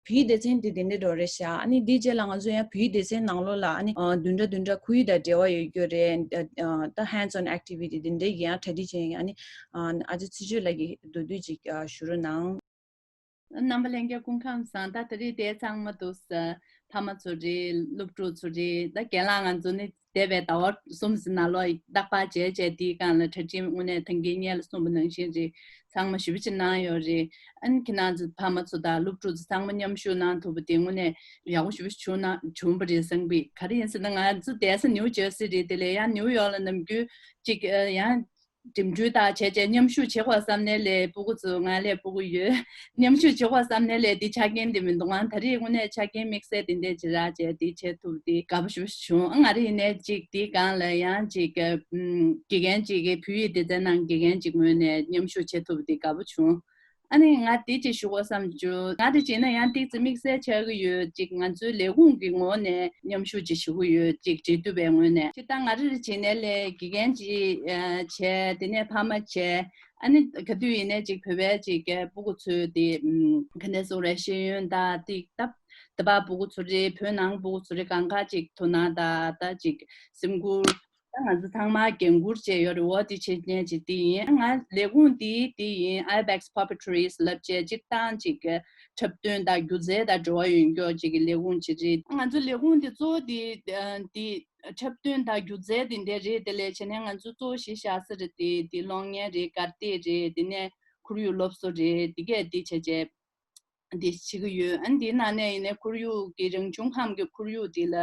བོད་ཡིག་སྡེ་ཚན་དེ་དེ་འདྲའི་འགྲོ་རེད་ཤག་ཨ་ནི་དེའི་རྗེས་ལ་ང་ཚོ་ཡང་བོད་ཡིག་སྡེ་ཚན་ནང་ལོགས་ལ་ཨ་ནི་ཨ་བདུན་ཕྲག་བདུན་ཕྲག་ཁོར་ཡུག་དང་འབྲེལ་བ་ཡོད་རྒྱུ་རེད། ཨ་ཨ་ད་hands on activity དེ་འདྲའི་ཡང་གྲ་སྒྲིག་བྱས་ཡིན། ཨ་ནི་ཨ་ཨ་ཅེ་ཚེ་ཆོས་ལགས་ཀྱིས་མདོར་བསྡུས་ཅིག་ཨ་ཞུ་རོགས་གནང་། རྣམ་པ་ལྷན་རྒྱས་སྐུ་ཁམས་བཟང་། ད་དེ་རིང་དེ་ཚང་མ་འདུག་ས། ཕ་མ་ཚོ་རེད། སློབ་ཕྲུག་ཚོ་རེད། ད་རྒན་ལགས་ང་ཚོ་ནི་འདས་པའི་ཟླ་བ་གསུམ་ཙམ་ནང་ལོགས་རྟག་པར་མཇལ་བྱས་དེའི་སྒང་ལ་གྲ་སྒྲིག་དངོས་གནས་ད་གིན་སྔོན་ལ་གསུངས་པ་ནང་བཞིན་རེད། ཚང་མ་ཞེ་པོ་ཅིག་གནང་ཡོད་རེད། ཨ་ནི་ཁྱེད་རང་ཚོ་ཕ་མ་ཚོ་དང་སློབ་ཕྲུག་ཚོ་ཚང་མ་མཉམ་ཞུགས་གནང་ཐུབ་པ་དེ་དངོས་གནས་ཡག་པོ་ཞེ་པོ་ཅིག་བྱུང་ན་བྱུང་བ་རེད་བསམ་གི། ག་རེ་ཡིན་ཟེར་ན་ང་ཚོ་བསྡད་ས་ནིའུ་ཇར་སི་རེད། དེ་ལས་ཡང་ནིའུ་ཡོག་ལ་ནམ་རྒྱུན་ཅིག་ཡང་ འགྲིམ་འགྲུལ་དང་བྱས་བྱས་མཉམ་ཞུགས་བྱེད་དགོས་བསམ་ནས་ལས་སྤུ་གུ་ཚོ་ང་ལས་སྤུ་གུ་ཡོད། མཉམ་ཞུགས་བྱེད་དགོས་བསམ་ནས་ལས་འདི་ཆ་རྐྱེན་འདི་མི་འདུག་ཨང་། ད་རེས་དངོས་གནས་ཆ་རྐྱེན་དམིགས་བསལ་འདི་འདྲས་ཅིག་རག་བྱས་འདི་བྱེད་ཐུབ་འདི་དགའ་པོ་ཞེ་པོ་བྱུང་། ང་རེ་ཡིན་ནས་ཅིག་འདི་སྒང་ལ་ཡང་ཅིག་ཨམ། དགེ་རྒན་ཅིག་གི་བོད་ཡིག་སྡེ་ཚན་ནང་དགེ་རྒན་ཅིག་ངོས་ནས་མཉམ་ཞུགས་བྱེད་ཐུབ་འདི་དགའ་པོ་བྱུང་། ཨ་ནི་ང་འདི་ཅིག་ཞུ་དགོས་བསམ་བྱུང་། ང་རེ་བྱས་ན་ཡང་ཏིག་ཙི་དམིགས་བསལ་ཆགས་ཀྱི་ཡོད། ཅིག་ང་ཚོའི་ལས་ཁུངས་ཀྱི་ངོས་ནས་མཉམ་ཞུགས་ཅིག་ཞུ་གི་ཡོད། ཅིག་འབྲེལ་མཐུད་པའི་ངོས་ནས་ཅིག་ད་ང་རེ་རེ་བྱས་ནས་ལས་དགེ་རྒན་ཅིག་བྱས་དེ་ནས་ཕ་མ་བྱས། ཨ་ནི་ག་དུས་ཡིན་ནས་ཅིག་བོད་པའི་ཅིག་གི་སྤུ་གུ་ཚོའི་དེ་ག་འདྲ་ཟེར་རེད། ཤེས་ཡོན་དང་ཏིག་ད་ད་བར་སྤུ་གུ་ཚོ་རེད། བོད་ནང་སྤུ་གུ་ཚོ་རེད། གང་ག་ཅིག་དོ་སྣང་དང་ད་ཅིག་སེམས་ཁུར། ད་ང་ཚོ་ཚང་མ་འགན་འཁུར་བྱས་ཡོད་རེད། འོ་དེ་བྱེད་མཁན་ཅིག་དེ་ཡིན། ང་ལས་ཁུངས་དེ་དེ་ཡིན། Ibex Puppetries ལབ་བྱས་སྤྱིར་བཏང་ཅིག་གི་འཁྲབ་སྟོན་དང་སྒྱུ་རྩལ་དང་འབྲེལ་བ་ཡོད་མཁན་ཅིག་གི་ལས་ཁུངས་ཅིག་རེད། ང་ཚོ་ལས་ཁུངས་དེ་གཙོ་བོ་དེ་དེ་འཁྲབ་སྟོན་དང་སྒྱུ་རྩལ་དེ་འདྲ་རེད། དེ་ལས་བྱས་ནས་ང་ཚོ་གཙོ་བོ་གཞི་བཞག་ས་རེད་དེ་དེ་གློག་བརྙན་རེད། གར་སྟེགས་རེད། དེ་ནས་ཁོར་ཡུག་སློབ་གསོ་རེད། དེ་གས་དེ་བྱས་བྱས། འདི་བྱེད་ཀྱི་ཡོད། ཨ་ནི་འདིའི་ནང་ནས་ཡིན་ནའི་ཁོར་ཡུག་གི་རང་བྱུང་ཁམས་ཀྱི་ཁོར་ཡུག་འདི་ལ་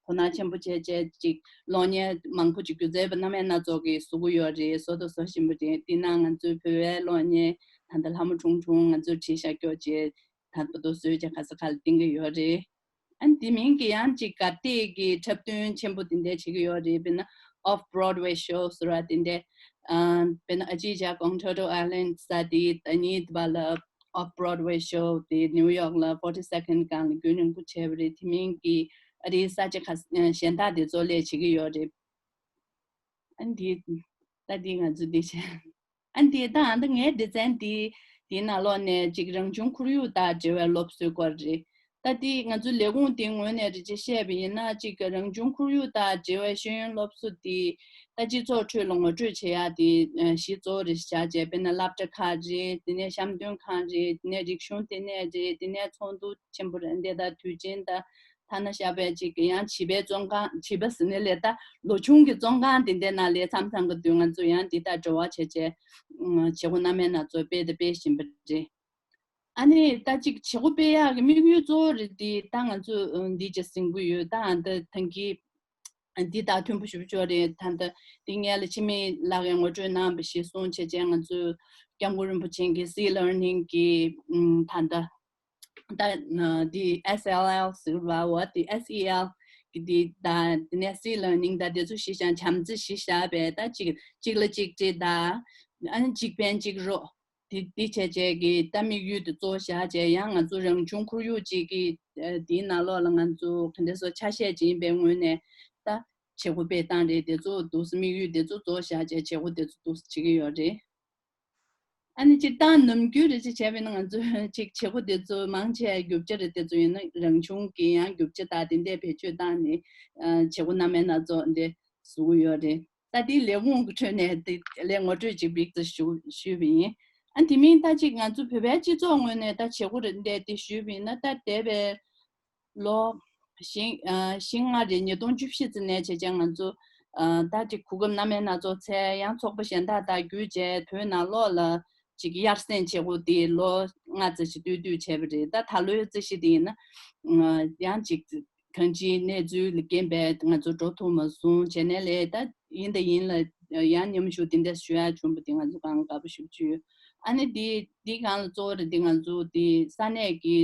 དོ་སྣང་ཆེན་པོ་བྱས་བྱས་ཅིག་གློག་བརྙན་མང་པོ་ཅིག་སྒྱུ་རྩལ་པ་སྣ་མིན་སྣ་ཚོགས་ཀྱིས་བཟོ་གི་ཡོད་རེད། བཟོ་དང་བཟོ་བཞིན་པ་རེད། འདི་ནང་ང་ཚོའི་བོད་པའི་གློག་བརྙན་ད་ལྟ་ལྷ་མོ་ཁྲུང་ཁྲུང་ང་ཚོས་བྲིས་བཞག་ཀྱོག་ཅིག་ད་ལྟ་བཟོས་བྱས་ག་ས་ག་ལ་བཏིང་གི་ཡོད་རེད། ཨ་ནི་དེ་མིན་གྱི་ཡང་ཅིག་གར་སྟེགས་ཀྱི་འཁྲབ་སྟོན་ཆེན་པོ་དེ་འདྲ་བྱེད་ཀྱི་ཡོད་རེད། དཔེར་ན་Off Broadway Show ཟེར་བ་དེ་འདྲ། ཨ་དཔེར་ན་ཨ་ཅེ་ཅག་གོང་Turtle Island ས་དེའི་ཟླ་གཉིས་པ་ལ་Off Broadway Show དེ་New York ལ་forty second སྒང་ལ་རྒྱུན་རིང་པོ་བྱས་པ་རེད། དེ་མིན་གྱི་ཨ་རིའི་ས་ཆ་ཁ་གཞན་དག་དེ་ཚོ་ལས་བྱེད་ཀྱི་ཡོད་རེད། ཨ་ནི་དེ་ད་དེ་ང་ཚོ་དེ་བྱས། ཨ་ནི་དེ་ད་ཨ་ད་ངའི་སྡེ་ཚན་དེ་དེའི་ནང་ལོགས་ནས་ཅིག་རང་བྱུང་ཁོར་ཡུག་དང་འབྲེལ་བའི་སློབ་གསོའི་སྐོར་རེད། ད་དེ་ང་ཚོའི་ལས་ཁུངས་དེའི་ངོས་ནས་རེ་ཅིག་བཤད་པ་ཡིན་ན་ཅིག་རང་བྱུང་ཁོར་ཡུག་དང་འབྲེལ་བའི་ཤེས་ཡོན་སློབ་གསོ་དེ་ད་སྤྱི་ཚོགས་ཁྲོད་ལ་ངོ་སྤྲོད་བྱེད་ཡག་དེ་གཞི་གཙོ་བོ་རེ་བཞག་བྱས། དཔེར་ན་སློབ་གྲྭ་ཁག་རེད། དེ་ནས་བཤམས་སྟོན་ཁང་རེད། དེ་ནས་རིག་གཞུང་ལྟེ་གནས་རེད། དེ་ནས་ཚོགས་འདུ་ཆེན་པོ་རེད། འདི་ད་དུས་ཆེན་ད་ཐ་ན་ཤ་བའི་ཅིག་ཡང་བྱིས་པའི་བཙོན་ཁང་། བྱིས་པ་ཟེར་ནས་ལས་ད་ལོ་ཆུང་གི་བཙོན་ཁང་དེ་འདྲའི་ནང་ལས་མཚམས་མཚམས་ཀྱི་དུས་ང་ཚོ་ཡང་འདི་ལྟར་འབྲེལ་བ་བྱས་བྱས་བྱེད་སྒོ་སྣ་མིན་སྣ་ཚོགས་སྤེལ་དང་སྤེལ་བཞིན་པ་རེད། ཨ་ནི་ད་ཅིག་བྱེད་སྒོ་སྤེལ་ཡག་གི་དམིགས་ཡུལ་གཙོ་བོ་རེད་དེ་ད་ང་ཚོས་འདི་ཅིག་ཟིན་གྱི་ཡོད། ད་ཨ་ད་ཐང་གི་འདི་དང་མཐུན་པོ་ཞུ་ཆོག་རེད། ད་ད་འདི་ངས་ལ་འཆི་མེད་ལགས་ཀྱིས་ངོ་སྤྲོད་གནང་བ་གཞིར་བཟུང་བྱས་བྱས་ང་ཚོས་སྐྱབས་མགོན་རིན་པོ་ཆེ་གི་སི་ལར་ནིང་གི་ད་ད། ད་འདི་S L L ཟེར་བ་འོ་དེ་S E L གི་འདི་ད་དེ་ནས་སི་ལར་ནིང་ད་དེ་ཚོ་གཞི་བཞག་བྱམས་བརྩེ་གཞི་བཞག་པའི་ད་གཅིག་གཅིག་ལ་གཅིག་འདྲེས་ད་ཨ་ནི་གཅིག་ཕན་གཅིག་རོགས་དེ་འདི་བྱས་བྱས་ཀྱི་ད་དམིགས་ཡུལ་དེ་གཙོ་བཞག་བྱས། ཡང་ང་ཚོ་རང་བྱུང་ཁོར་ཡུག་ཅིག་གི་དེའི་ནང་ལོགས་ལ་ང་ཚོ་ག་འདྲ་སོ་ཆ་ཤས་ཅིག་ཡིན་པའི་ངོས་ནས་ད་བྱེད་སྒོ་སྤེལ་སྟངས་རེད། དེ་ཚོ་འདུག་སེ་དམིགས་ཡུལ་དེ་ཚོ་གཙོ་བཞག་བྱས་བྱེད་སྒོ་དེ་ཚོ་འདུག་སེ་བྱེད་ཀྱི་ཡོད་རེད། ཨ་ནི་སྤྱིར་བཏང་ནམ་རྒྱུན་རེ་ཅིག་བྱས་པས་ན་ང་ཚོས་ཅིག་བྱེད་སྒོ་དེ་ཚོ་མང་ཆེ་རྒྱུ་ཆ་རེ་དེ་ཚོ་ཡིན་ན་རང་བྱུང་གི་ཡང་རྒྱུ་ཆ་དང་དེ་འདྲས་བེད་སྤྱོད་བཏང་ནས་བྱེད་སྒོ་སྣ་མིན་སྣ་ཚོགས་འདི་བཟོ་གི་ཡོད་རེད། ད་དེ་ལས་ཁུངས་ཀྱི་ཁྲོད་ནས་དེ་ལས་ངོ་སྤྲོད་ཅིག་བིག་ཙི་ཞུ་ཞུས་པ་ཡིན། ཨ་དེ་མིན་ད་ཅིག་ང་ཚོ་བོད་པའི་སྤྱི་ཚོགས་ངོས་ནས་ད་བྱེད་སྒོ་རེ་འདྲས་དེ་ཞུས་པ་ཡིན་ན་ད་འདས་པའི་ལོ་ཤིང་ཨ་ཤིང་ལྔ་རེ་ཉིས་སྟོང་བཅུ་བཞི་ཙམ་ནས་བྱས་རྗེས་ང་ཚོ་ཨ་ད་ཅིག་གོ་སྐབས་སྣ་མིན་སྣ་ཚོགས་འཚོལ། ཡང་ཚོགས་པ་གཞན་དག་དང་བརྒྱུད་བྱས་བོད་ནང་ལོགས་ལ་ཅིག་ཡར་སེང་བྱེད་སྒོ་དེ་ལོ་ལྔ་ཙམ་ཞིག་སྟོད་སྟོད་བྱས་པ་རེད། ད་ད་ལོའི་རྩིས་གཞི་དེ་ཡིན་ན་ཨ་ཡང་ཅིག་གང་ཅིའི་གནས་ཚུལ་ལ་རྐྱེན་པས་ང་ཚོ་འགྲོ་ཐུབ་མ་སོང་། བྱས་ནས་ལས་ད་ཡིན་ད་ཡིན་ལ་ཡང་མཉམ་ཞུགས་དེ་འདྲ་ཞུ་ཡག་བྱུང་བ་དེ་ང་ཚོ་གང་དགའ་པོ་ཞེ་པོ་ཅིག་ཡོད། ཨ་ནི་དེ་དེ་སྒང་ལ་གཙོ་བོ་རེད་དེ་ང་ཚོ་དེ་ས་གནས་ཀྱི་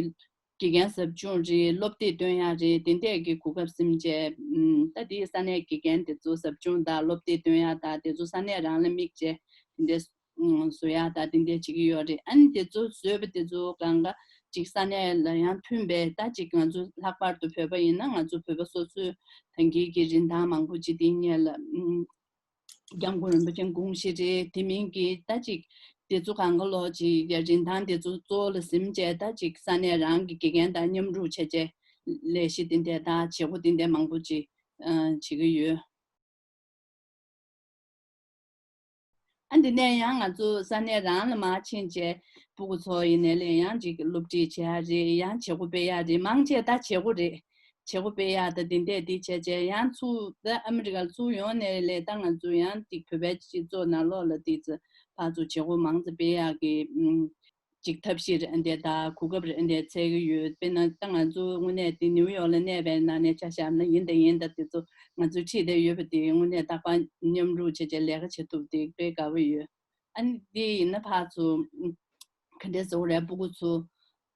དགེ་རྒན་ཟབ་སྦྱོང་རེད། སློབ་དེབ་སྟོན་ཡག་རེད། དེ་འདྲས་ཀྱི་གོ་སྐབས་ཟིན་བྱས། ཨམ་ད་དེ་ས་གནས་དགེ་རྒན་དེ་ཚོ་ཟབ་སྦྱོང་དང་སློབ་དེབ་སྟོན་ཡག་དང་དེ་ཚོ་ས་གནས་རང་ལ་དམིགས་བྱས་དེ་འདྲས་ཨམ་བཟོ་ཡག་དང་དེ་འདྲས་བྱེད་ཀྱི་ཡོད་རེད། ཨ་ནི་དེ་ཚོ་བཟོས་པ་དེ་ཚོ་གང་ག་ཅིག་ས་གནས་ལ་ཡང་མཐུན་པའི་ད་ཅིག་ང་ཚོ་ལྷག་པར་དུ་བོད་པ་ཡིན་ན་ང་ཚོ་བོད་པ་སོ་སོའི་ད་གིན་གྱི་རིན་ཐང་མང་པོ་ཅིག་དེ་སྔོན་ལ་ཨམ། སྐྱབས་མགོན་རིན་པོ་ཆེ་དགོངས་གཞི་རེད། དེ་མིན་གྱི་ད་ཅིག་དེ་ཚོ་གང་ག་ལོག་ཅིག་ཡ་རིན་ཐང་དེ་ཚོ་གཙོ་བོ་ལ་ཟིན་བྱས་ད་ཅིག་ས་གནས་རང་གི་དགེ་རྒན་དང་མཉམ་རུབ་བྱས་བྱས་ལས་གཞི་དེ་འདྲས་དང་བྱེད་སྒོ་དེ་འདྲས་མང་པོ་ཅིག་ཨ་བྱེད་ཀྱི་ཡོད། ཨ་འདི་ནས་ཡང་ང་ཚོ་ས་གནས་རང་ལ་མར་ཕྱིན་བྱས་སྤུ་གུ་ཚོ་ཡིན་ནའི་ལས་ཡང་ཅིག་སློབ་ཁྲིད་བྱེད་ཡག་རེད། ཡང་བྱེད་སྒོ་སྤེལ་ཡག་རེད། མང་ཆེ་ད་བྱེད་སྒོ་རེད། བྱེད་སྒོ་སྤེལ་ཡག་ད་དེ་འདྲས་དེ་བྱས་བྱས་ཡང་ཚུར་ད་ཨ་མི་རི་ཀ་ལ་ཚུར་ཡོང་ནས་ལས་ད་ང་ཚོ་ཡང་ཅིག་བོད་པའི་སྤྱི་ཚོགས་ནང་ལོགས་ལ་དེ་ཚོ་ཕར་ཚུར་བྱེད་སྒོ་མང་ཙམ་སྤེལ་ཡག་གི་ཨམ་ཅིག་ཐབས་ཤེས་རེ་འདྲས་ད་གོ་སྐབས་རེ་འདྲས་འཚོལ་གྱི་ཡོད། དཔེར་ན་ད་ང་ཚོ་དངོས་གནས་དེ་ནིའུ་ཡོག་ལ་གནས་པའི་ནང་ནས་ཆ་བཞག་ན་ཡིན་ད་ཡིན་ད་དེ་ཚོ་ ང་ཚོས་ཁྲིད་བསྡད་ཡོད་པ་དེ་དངོས་གནས་རྟག་པར་མཉམ་རུབ་བྱས་བྱས་ལས་ཀ་བྱེད་ཐུབ་དེ་དཔེ་དགའ་པོ་ཡོད། ཨ་ནི་དེ་ཡིན་ན་ཕར་ཚུར་ག་འདྲས་བཟོ་རེད། སྤུ་གུ་ཚོ་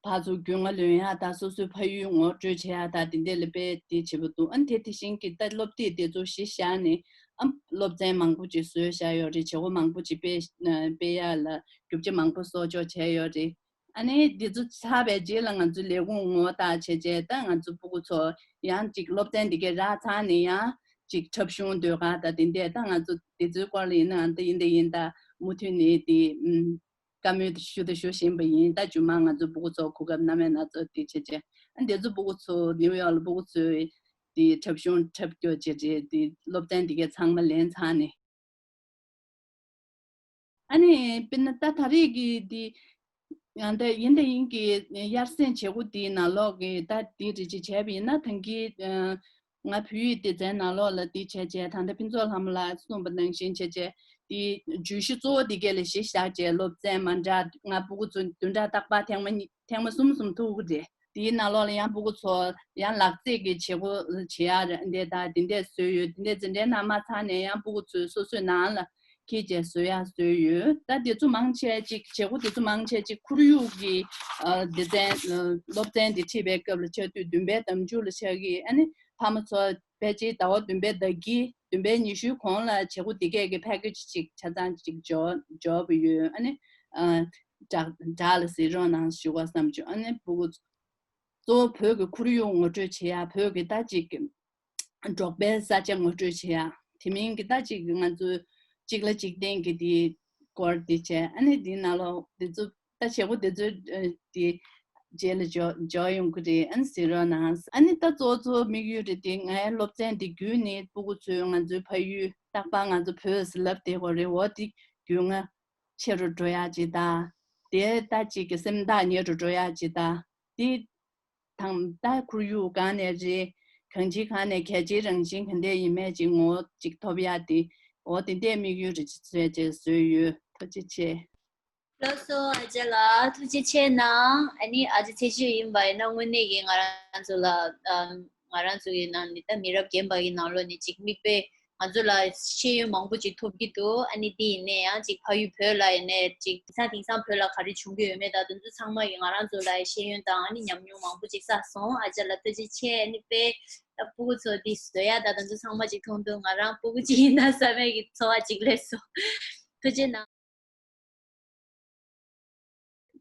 ཕར་ཚུར་རྒྱུས་མངའ་ལོན་ཡག་དང་སོ་སོའི་ཕ་ཡུལ་ངོ་སྤྲོད་བྱེད་ཡག་དང་དེ་འདྲས་ལ་དཔེ་དེ་བྱེད་པ་འདུག་ཨ་ནི་དེ་དེ་བཞིན་གྱི་ད་སློབ་དེབ་དེ་ཚོ་གཞི་བཞག་ནས་ཨ་སློབ་ཚན་མང་པོ་ཅིག་བཟོས་བཞག་ཡོད་རེད། བྱེད་སྒོ་མང་པོ་ཅིག་སྤེལ་སྤེལ་ཡག་ལ་རྒྱུ་ཆ་མང་པོ་གསོག་འཇོག་བྱས་ཡོད་རེད། ཨ་ནི་འདི་ཚོ་ཚར་བའི་རྗེས་ལ་ང་ཚོའི་ལས་ཁུངས་ངོ་བལྟ་བྱས་རྗེས་ད་ང་ཚོ་སྤུ་གུ་ཚོ་ཡང་ཅིག་སློབ་ཚན་འདི་གའི་རག་ཚར་ནས་ཡང་ཅིག་འཁྲབ་གཞུང་ཟློས་གར་དང་དེ་འདྲས་ད་ང་ཚོ་དེ་ཚོའི་སྐོར་ལ་ཡིན་ནའང་ད་ཡིན་ད་ཡིན་ད་མུ་མཐུད་ནས་དེ་ཨུམ་བཀའ་མོལ་ཞུ་དང་ཞུ་བཞིན་པ་ཡིན། ད་རྒྱུན་མ་ང་ཚོ་སྤུ་གུ་ཚོ་གོ་སྐབས་སྣ་མིན་སྣ་ཚོགས་དེ་བྱས་རྗེས་ཨ་འདི་ཚོ་སྤུ་གུ་ཚོ་ནིའུ་ཡོག་ལ་སྤུ་གུ་ཚོའི་དེ་འཁྲབ་གཞུང་འཁྲབ་རྒྱུ་བྱས་རྗེས་དེ་སློབ་ཚན་འདི་གའི་ཚང་མ་ལེན་ཚར་ནས། ཨ་ནི་དཔེར་ན་ད་ད་རེས་ཀྱི་འདི་ཡང་ད་ཡིན་ད་ཡིན་གྱི་དབྱར་གསེང་བྱེད་སྒོ་འདིའི་ནང་ལོགས་ཀྱི་ད་འདི་རེ་ཅིག་བྱས་པ་ཡིན་ན་ད་གིན་ང་བོད་ཡིག་སྡེ་ཚན་ནང་ལོགས་ལ་འདི་བྱས་བྱས་ད་ལྟ་ཕུན་ཚོགས་ལྷ་མོ་ལགས་གསུངས་པ་ནང་བཞིན་བྱས་བྱས་འདི་བརྗོད་གཞི་གཙོ་བོ་འདི་གས་ལ་གཞི་བཞག་བྱས་སློབ་ཚན་མ་འདྲ་ང་སྤུ་གུ་ཚོ་བདུན་ཕྲག་རྟག་པར་ཐེངས་མ་གཉིས་ཐེངས་མ་གསུམ་གསུམ་ཐུག་གི་རེད། དེའི་ནང་ལོགས་ལ་ཡང་སྤུ་གུ་ཚོ་ཡང་ལག་རྩེད་ཀྱི་བྱེད་སྒོ་བྱེད་ཡག་འདི་དང་དེ་འདྲས་བཟོས་ཡོད། དེ་འདྲས་འཛིན་གྲྭའི་ནང་མ་ཚར་ནས་ཡང་སྤུ་གུ་ཚོས་སོ་སོའི་ནང་ལ་འཁྱེར་བྱས་བཟོ་ཡག་བཟོས་ཡོད། ད་དེ་ཚོ་མང་ཆེ་ཅིག་བྱེད་སྒོ་དེ་ཚོ་མང་ཆེ་ཅིག་ཁོར་ཡུག་གི་ཨ་སྡེ་ཚན་ཨ་སློབ་ཚན་དེ་ཁྲིད་པའི་སྐབས་ལ་ཆགས་དུས་བདུན་པའི་ཟླ་མཇུག་ལ་ཆགས་ཀྱི། ཨ་ནི་ཕ་མ་ཚོ་ཕལ་ཆེར་ཟླ་བ་བདུན་པའི་ཟླ་དཀྱིལ་བདུན་པའི་ཉི་ཤུའི་གོང་ལ་བྱེད་སྒོ་དེ་གས་ཀྱི་ཕེ་ཀེ་ཇི་ཅིག་ཆ་ཚང་ཅིག་འབྱོར་འབྱོར་བ་ཡོད། ཨ་ནི་ཨ་བསྒྲགས་བསྒྲགས་ལ་གཟིགས་རོགས་གནང་ཞུ་བ་བསམ་བྱུང་། ཨ་ནི་སྤུ་གུ་གཙོ་བོ་བོད་ཀྱི་ཁོར་ཡུག་ངོ་སྤྲོད་བྱེད་ཡག་བོད་ཀྱི་ད་ཅིག་འབྲོག་པའི་ས་ཆ་ངོ་སྤྲོད་བྱེད་ཡག་དེ་མིན་གྱི་ད་ཅིག་ང་ཚོ་གཅིག་ལ་གཅིག་བརྟེན་གྱི་དེའི་སྐོར་དེ་བྱས། ཨ་ནི་དེའི་ནང་ལོགས་དེ་ཚོ་ད་བྱེད་སྒོ་དེ་ཚོ་ཨ་དེ་རྗེས་ལ་འཇོག་འཇོག་ཡོང་གི་རེད། ཨ་ནི་གཟིགས་རོགས་གནང་། ཨ་ནི་ད་གཙོ་གཙོ་དམིགས་ཡུལ་རེད་དེ་ངའི་སློབ་ཚན་དེ་བརྒྱུད་ནས་སྤུ་གུ་ཚོས་ང་ཚོའི་ཕ་ཡུལ་རྟག་པར་ང་ཚོ་བོད་ཟེར་ལབ་བསྡད་དགོས་རེད། འོ་དེ་རྒྱུས་མངའ་ཆེ་རུ་འགྲོ་ཡག་ཅིག་དང་། དེ་ལྟ་ཅིག་གི་སེམས་ཐག་ཉེ་རུ་འགྲོ་ཡག་ཅིག་དང་། དེ་དང་ད་ཁོར་ཡུག་གང་ནས་རེད། གང་ཅིའི་གང་ནས་གལ་ཆེའི་རང་བཞིན་ག་འདྲས་ཡིན་མིན་ཅིག་ངོ་ཅིག་ཐོབ་ཡག་དེ། འོ་དེ་འདྲས་དམིགས་ཡུལ་རེ་ཅིག་བཟོས་བྱས་བཟོས་ཡོད། ཐུགས་རྗེ་ཆེ། ལགས་སོ་ཨ་ཅག་ལགས་ཐུགས་རྗེ་ཆེ་གནང་། ཨ་ནི་ཨ་ཅག་ཚེ་ཤུལ་ཡིན་པ་ཡིན་ན་དངོས་གནས་ཀྱི་ང་རང་ཚོ་ལ་ཨམ་ང་རང་ཚོ་ཡི་ནང་ནས་ད་མི་རབས་རྒན་པ་ཡི་ནང་ལོགས་ནས་ཅིག་མིག་དཔེ་ང་ཚོ་ལ་ཤེས་ཡོན་མང་པོ་ཅིག་ཐོབ་ཀྱི་འདུག་ཨ་ནི་དེ་ཡིན་ནའི་ཡང་ཅིག་ཕ་ཡུལ་བོད་ལ་ཡིན་ནའི་ཅིག་དེང་སང་དེང་སང་བོད་ལ་ག་རེ་བྱུང་གི་ཡོད་མེད་དང་དེ་ཚོ་ཚང་མ་ཡི་ང་རང་ཚོ་ལ་ཤེས་ཡོན་དང་ཨ་ནི་ཉམས་མྱོང་མང་པོ་ཅིག་བསགས་སོང་། ཨ་ཅག་ལ་ཐུགས་རྗེ་ཆེ། ཨ་ནི་དཔེ་ད་སྤུ་གུ་ཚོ་འདི་བཟོ་ཡ་ད་དེ་ཚོ་ཚང་མ་ཅིག་མཐོང་དུས་ང་རང་སྤུ་གུ་ཅིག་ཡིན་ན་བསམ་ཡ་གི་ཚོར་བ་ཅིག་སླེབས་སོང་། ཐུགས་རྗེ་གནང་།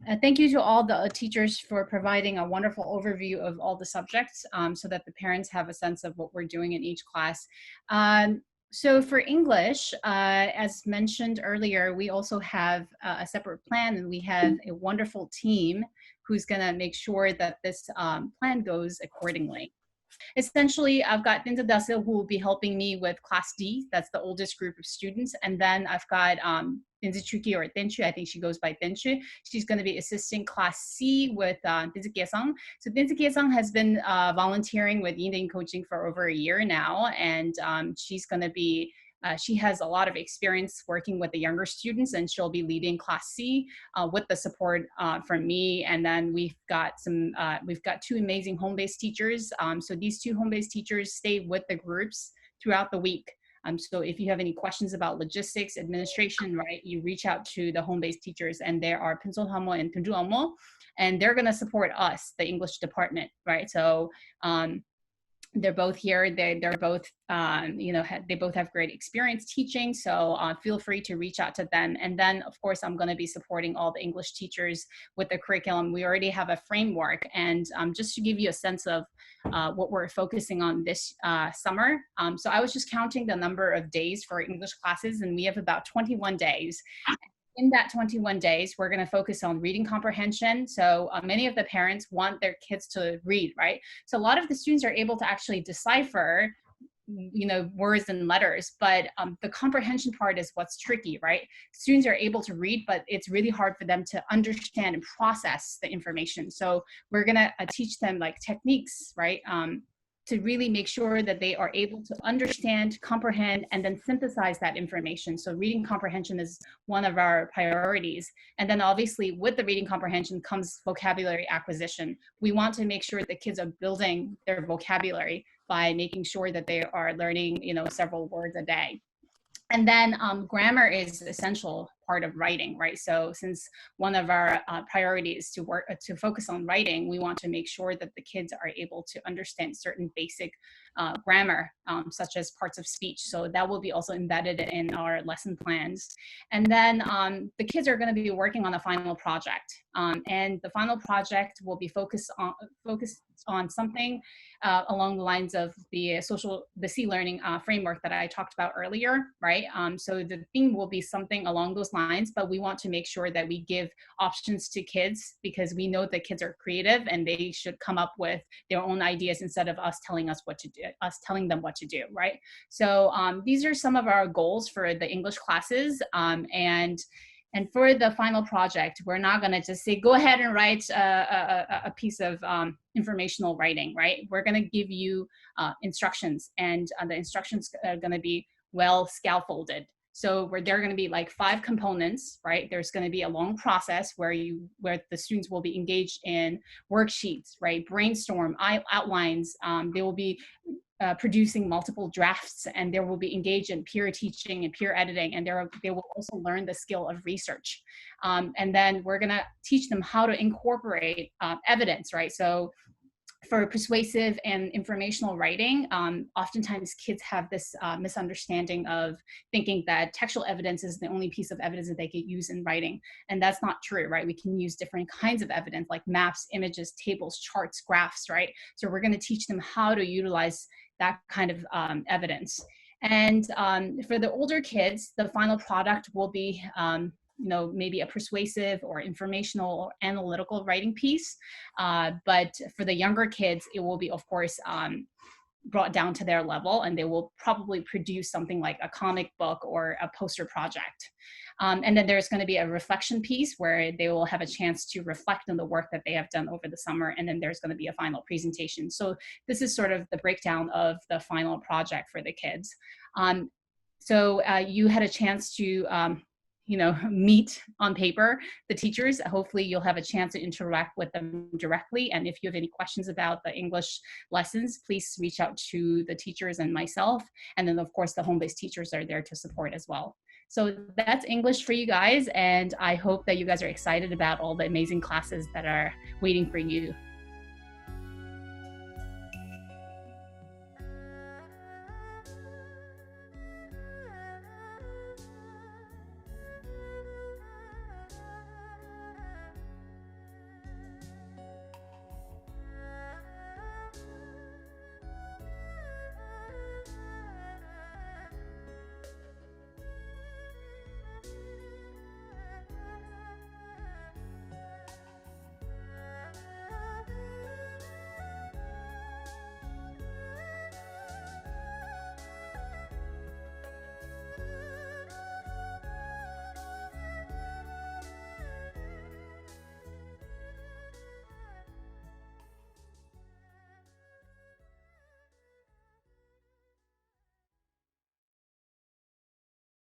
Uh, thank you to all the uh, teachers for providing a wonderful overview of all the subjects um, so that the parents have a sense of what we're doing in each class. Um, so for English, uh, as mentioned earlier, we also have uh, a separate plan and we have a wonderful team who's going to make sure that this um, plan goes accordingly. Essentially, I've got Tinza Dasil who will be helping me with class D. That's the oldest group of students. And then I've got um, Tinza Chuki or Tenchu. I think she goes by Tenchu. She's going to be assisting class C with uh, Tinza Kesang. So Tinza Kesang has been uh, volunteering with Yindin Coaching for over a year now. And um, she's going to be uh, she has a lot of experience working with the younger students, and she'll be leading Class C uh, with the support uh, from me. And then we've got some, uh, we've got two amazing home-based teachers. Um, so these two home-based teachers stay with the groups throughout the week. Um, so if you have any questions about logistics, administration, right, you reach out to the home-based teachers, and there are Pinso Hamo and Tunju Amo, and they're going to support us, the English department, right? So um, they're both here. They they're both um, you know ha- they both have great experience teaching. So uh, feel free to reach out to them. And then of course I'm going to be supporting all the English teachers with the curriculum. We already have a framework, and um, just to give you a sense of uh, what we're focusing on this uh, summer. Um, so I was just counting the number of days for English classes, and we have about twenty-one days. In that twenty-one days, we're going to focus on reading comprehension. So uh, many of the parents want their kids to read, right? So a lot of the students are able to actually decipher you know words and letters, but um, the comprehension part is what's tricky, right? Students are able to read, but it's really hard for them to understand and process the information. So we're going to uh, teach them like techniques, right? Um, to really make sure that they are able to understand, comprehend, and then synthesize that information. So reading comprehension is one of our priorities. And then obviously with the reading comprehension comes vocabulary acquisition. We want to make sure the kids are building their vocabulary by making sure that they are learning, you know, several words a day. And then um, grammar is essential part of writing, right? So since one of our uh, priorities is to work uh, to focus on writing, we want to make sure that the kids are able to understand certain basic uh, grammar, um, such as parts of speech. So that will be also embedded in our lesson plans. And then um, the kids are going to be working on a final project, um, and the final project will be focused on focused on something uh, along the lines of the social, the C learning uh, framework that I talked about earlier, right? Um, so the theme will be something along those lines, but we want to make sure that we give options to kids because we know that kids are creative and they should come up with their own ideas instead of us telling us what to do, us telling them what to do, right? So um, these are some of our goals for the English classes, um, and and for the final project, we're not going to just say, go ahead and write a, a, a piece of um, informational writing, right? We're going to give you uh, instructions, and uh, the instructions are going to be well scaffolded. So where there are going to be like five components, right? There's going to be a long process where you where the students will be engaged in worksheets, right? Brainstorm outlines. Um, they will be uh, producing multiple drafts, and there will be engaged in peer teaching and peer editing, and there they will also learn the skill of research. Um, and then we're going to teach them how to incorporate uh, evidence, right? So for persuasive and informational writing, um, oftentimes kids have this uh, misunderstanding of thinking that textual evidence is the only piece of evidence that they can use in writing. And that's not true, right? We can use different kinds of evidence like maps, images, tables, charts, graphs, right? So we're going to teach them how to utilize that kind of um, evidence. And um, for the older kids, the final product will be um, you know, maybe a persuasive or informational or analytical writing piece. Uh, but for the younger kids, it will be, of course, um, brought down to their level, and they will probably produce something like a comic book or a poster project. Um, and then there's going to be a reflection piece where they will have a chance to reflect on the work that they have done over the summer. And then there's going to be a final presentation. So this is sort of the breakdown of the final project for the kids. Um, so uh, you had a chance to um, you know, meet on paper the teachers. Hopefully you'll have a chance to interact with them directly. And if you have any questions about the English lessons, please reach out to the teachers and myself. And then of course the home-based teachers are there to support as well. So that's English for you guys, and I hope that you guys are excited about all the amazing classes that are waiting for you.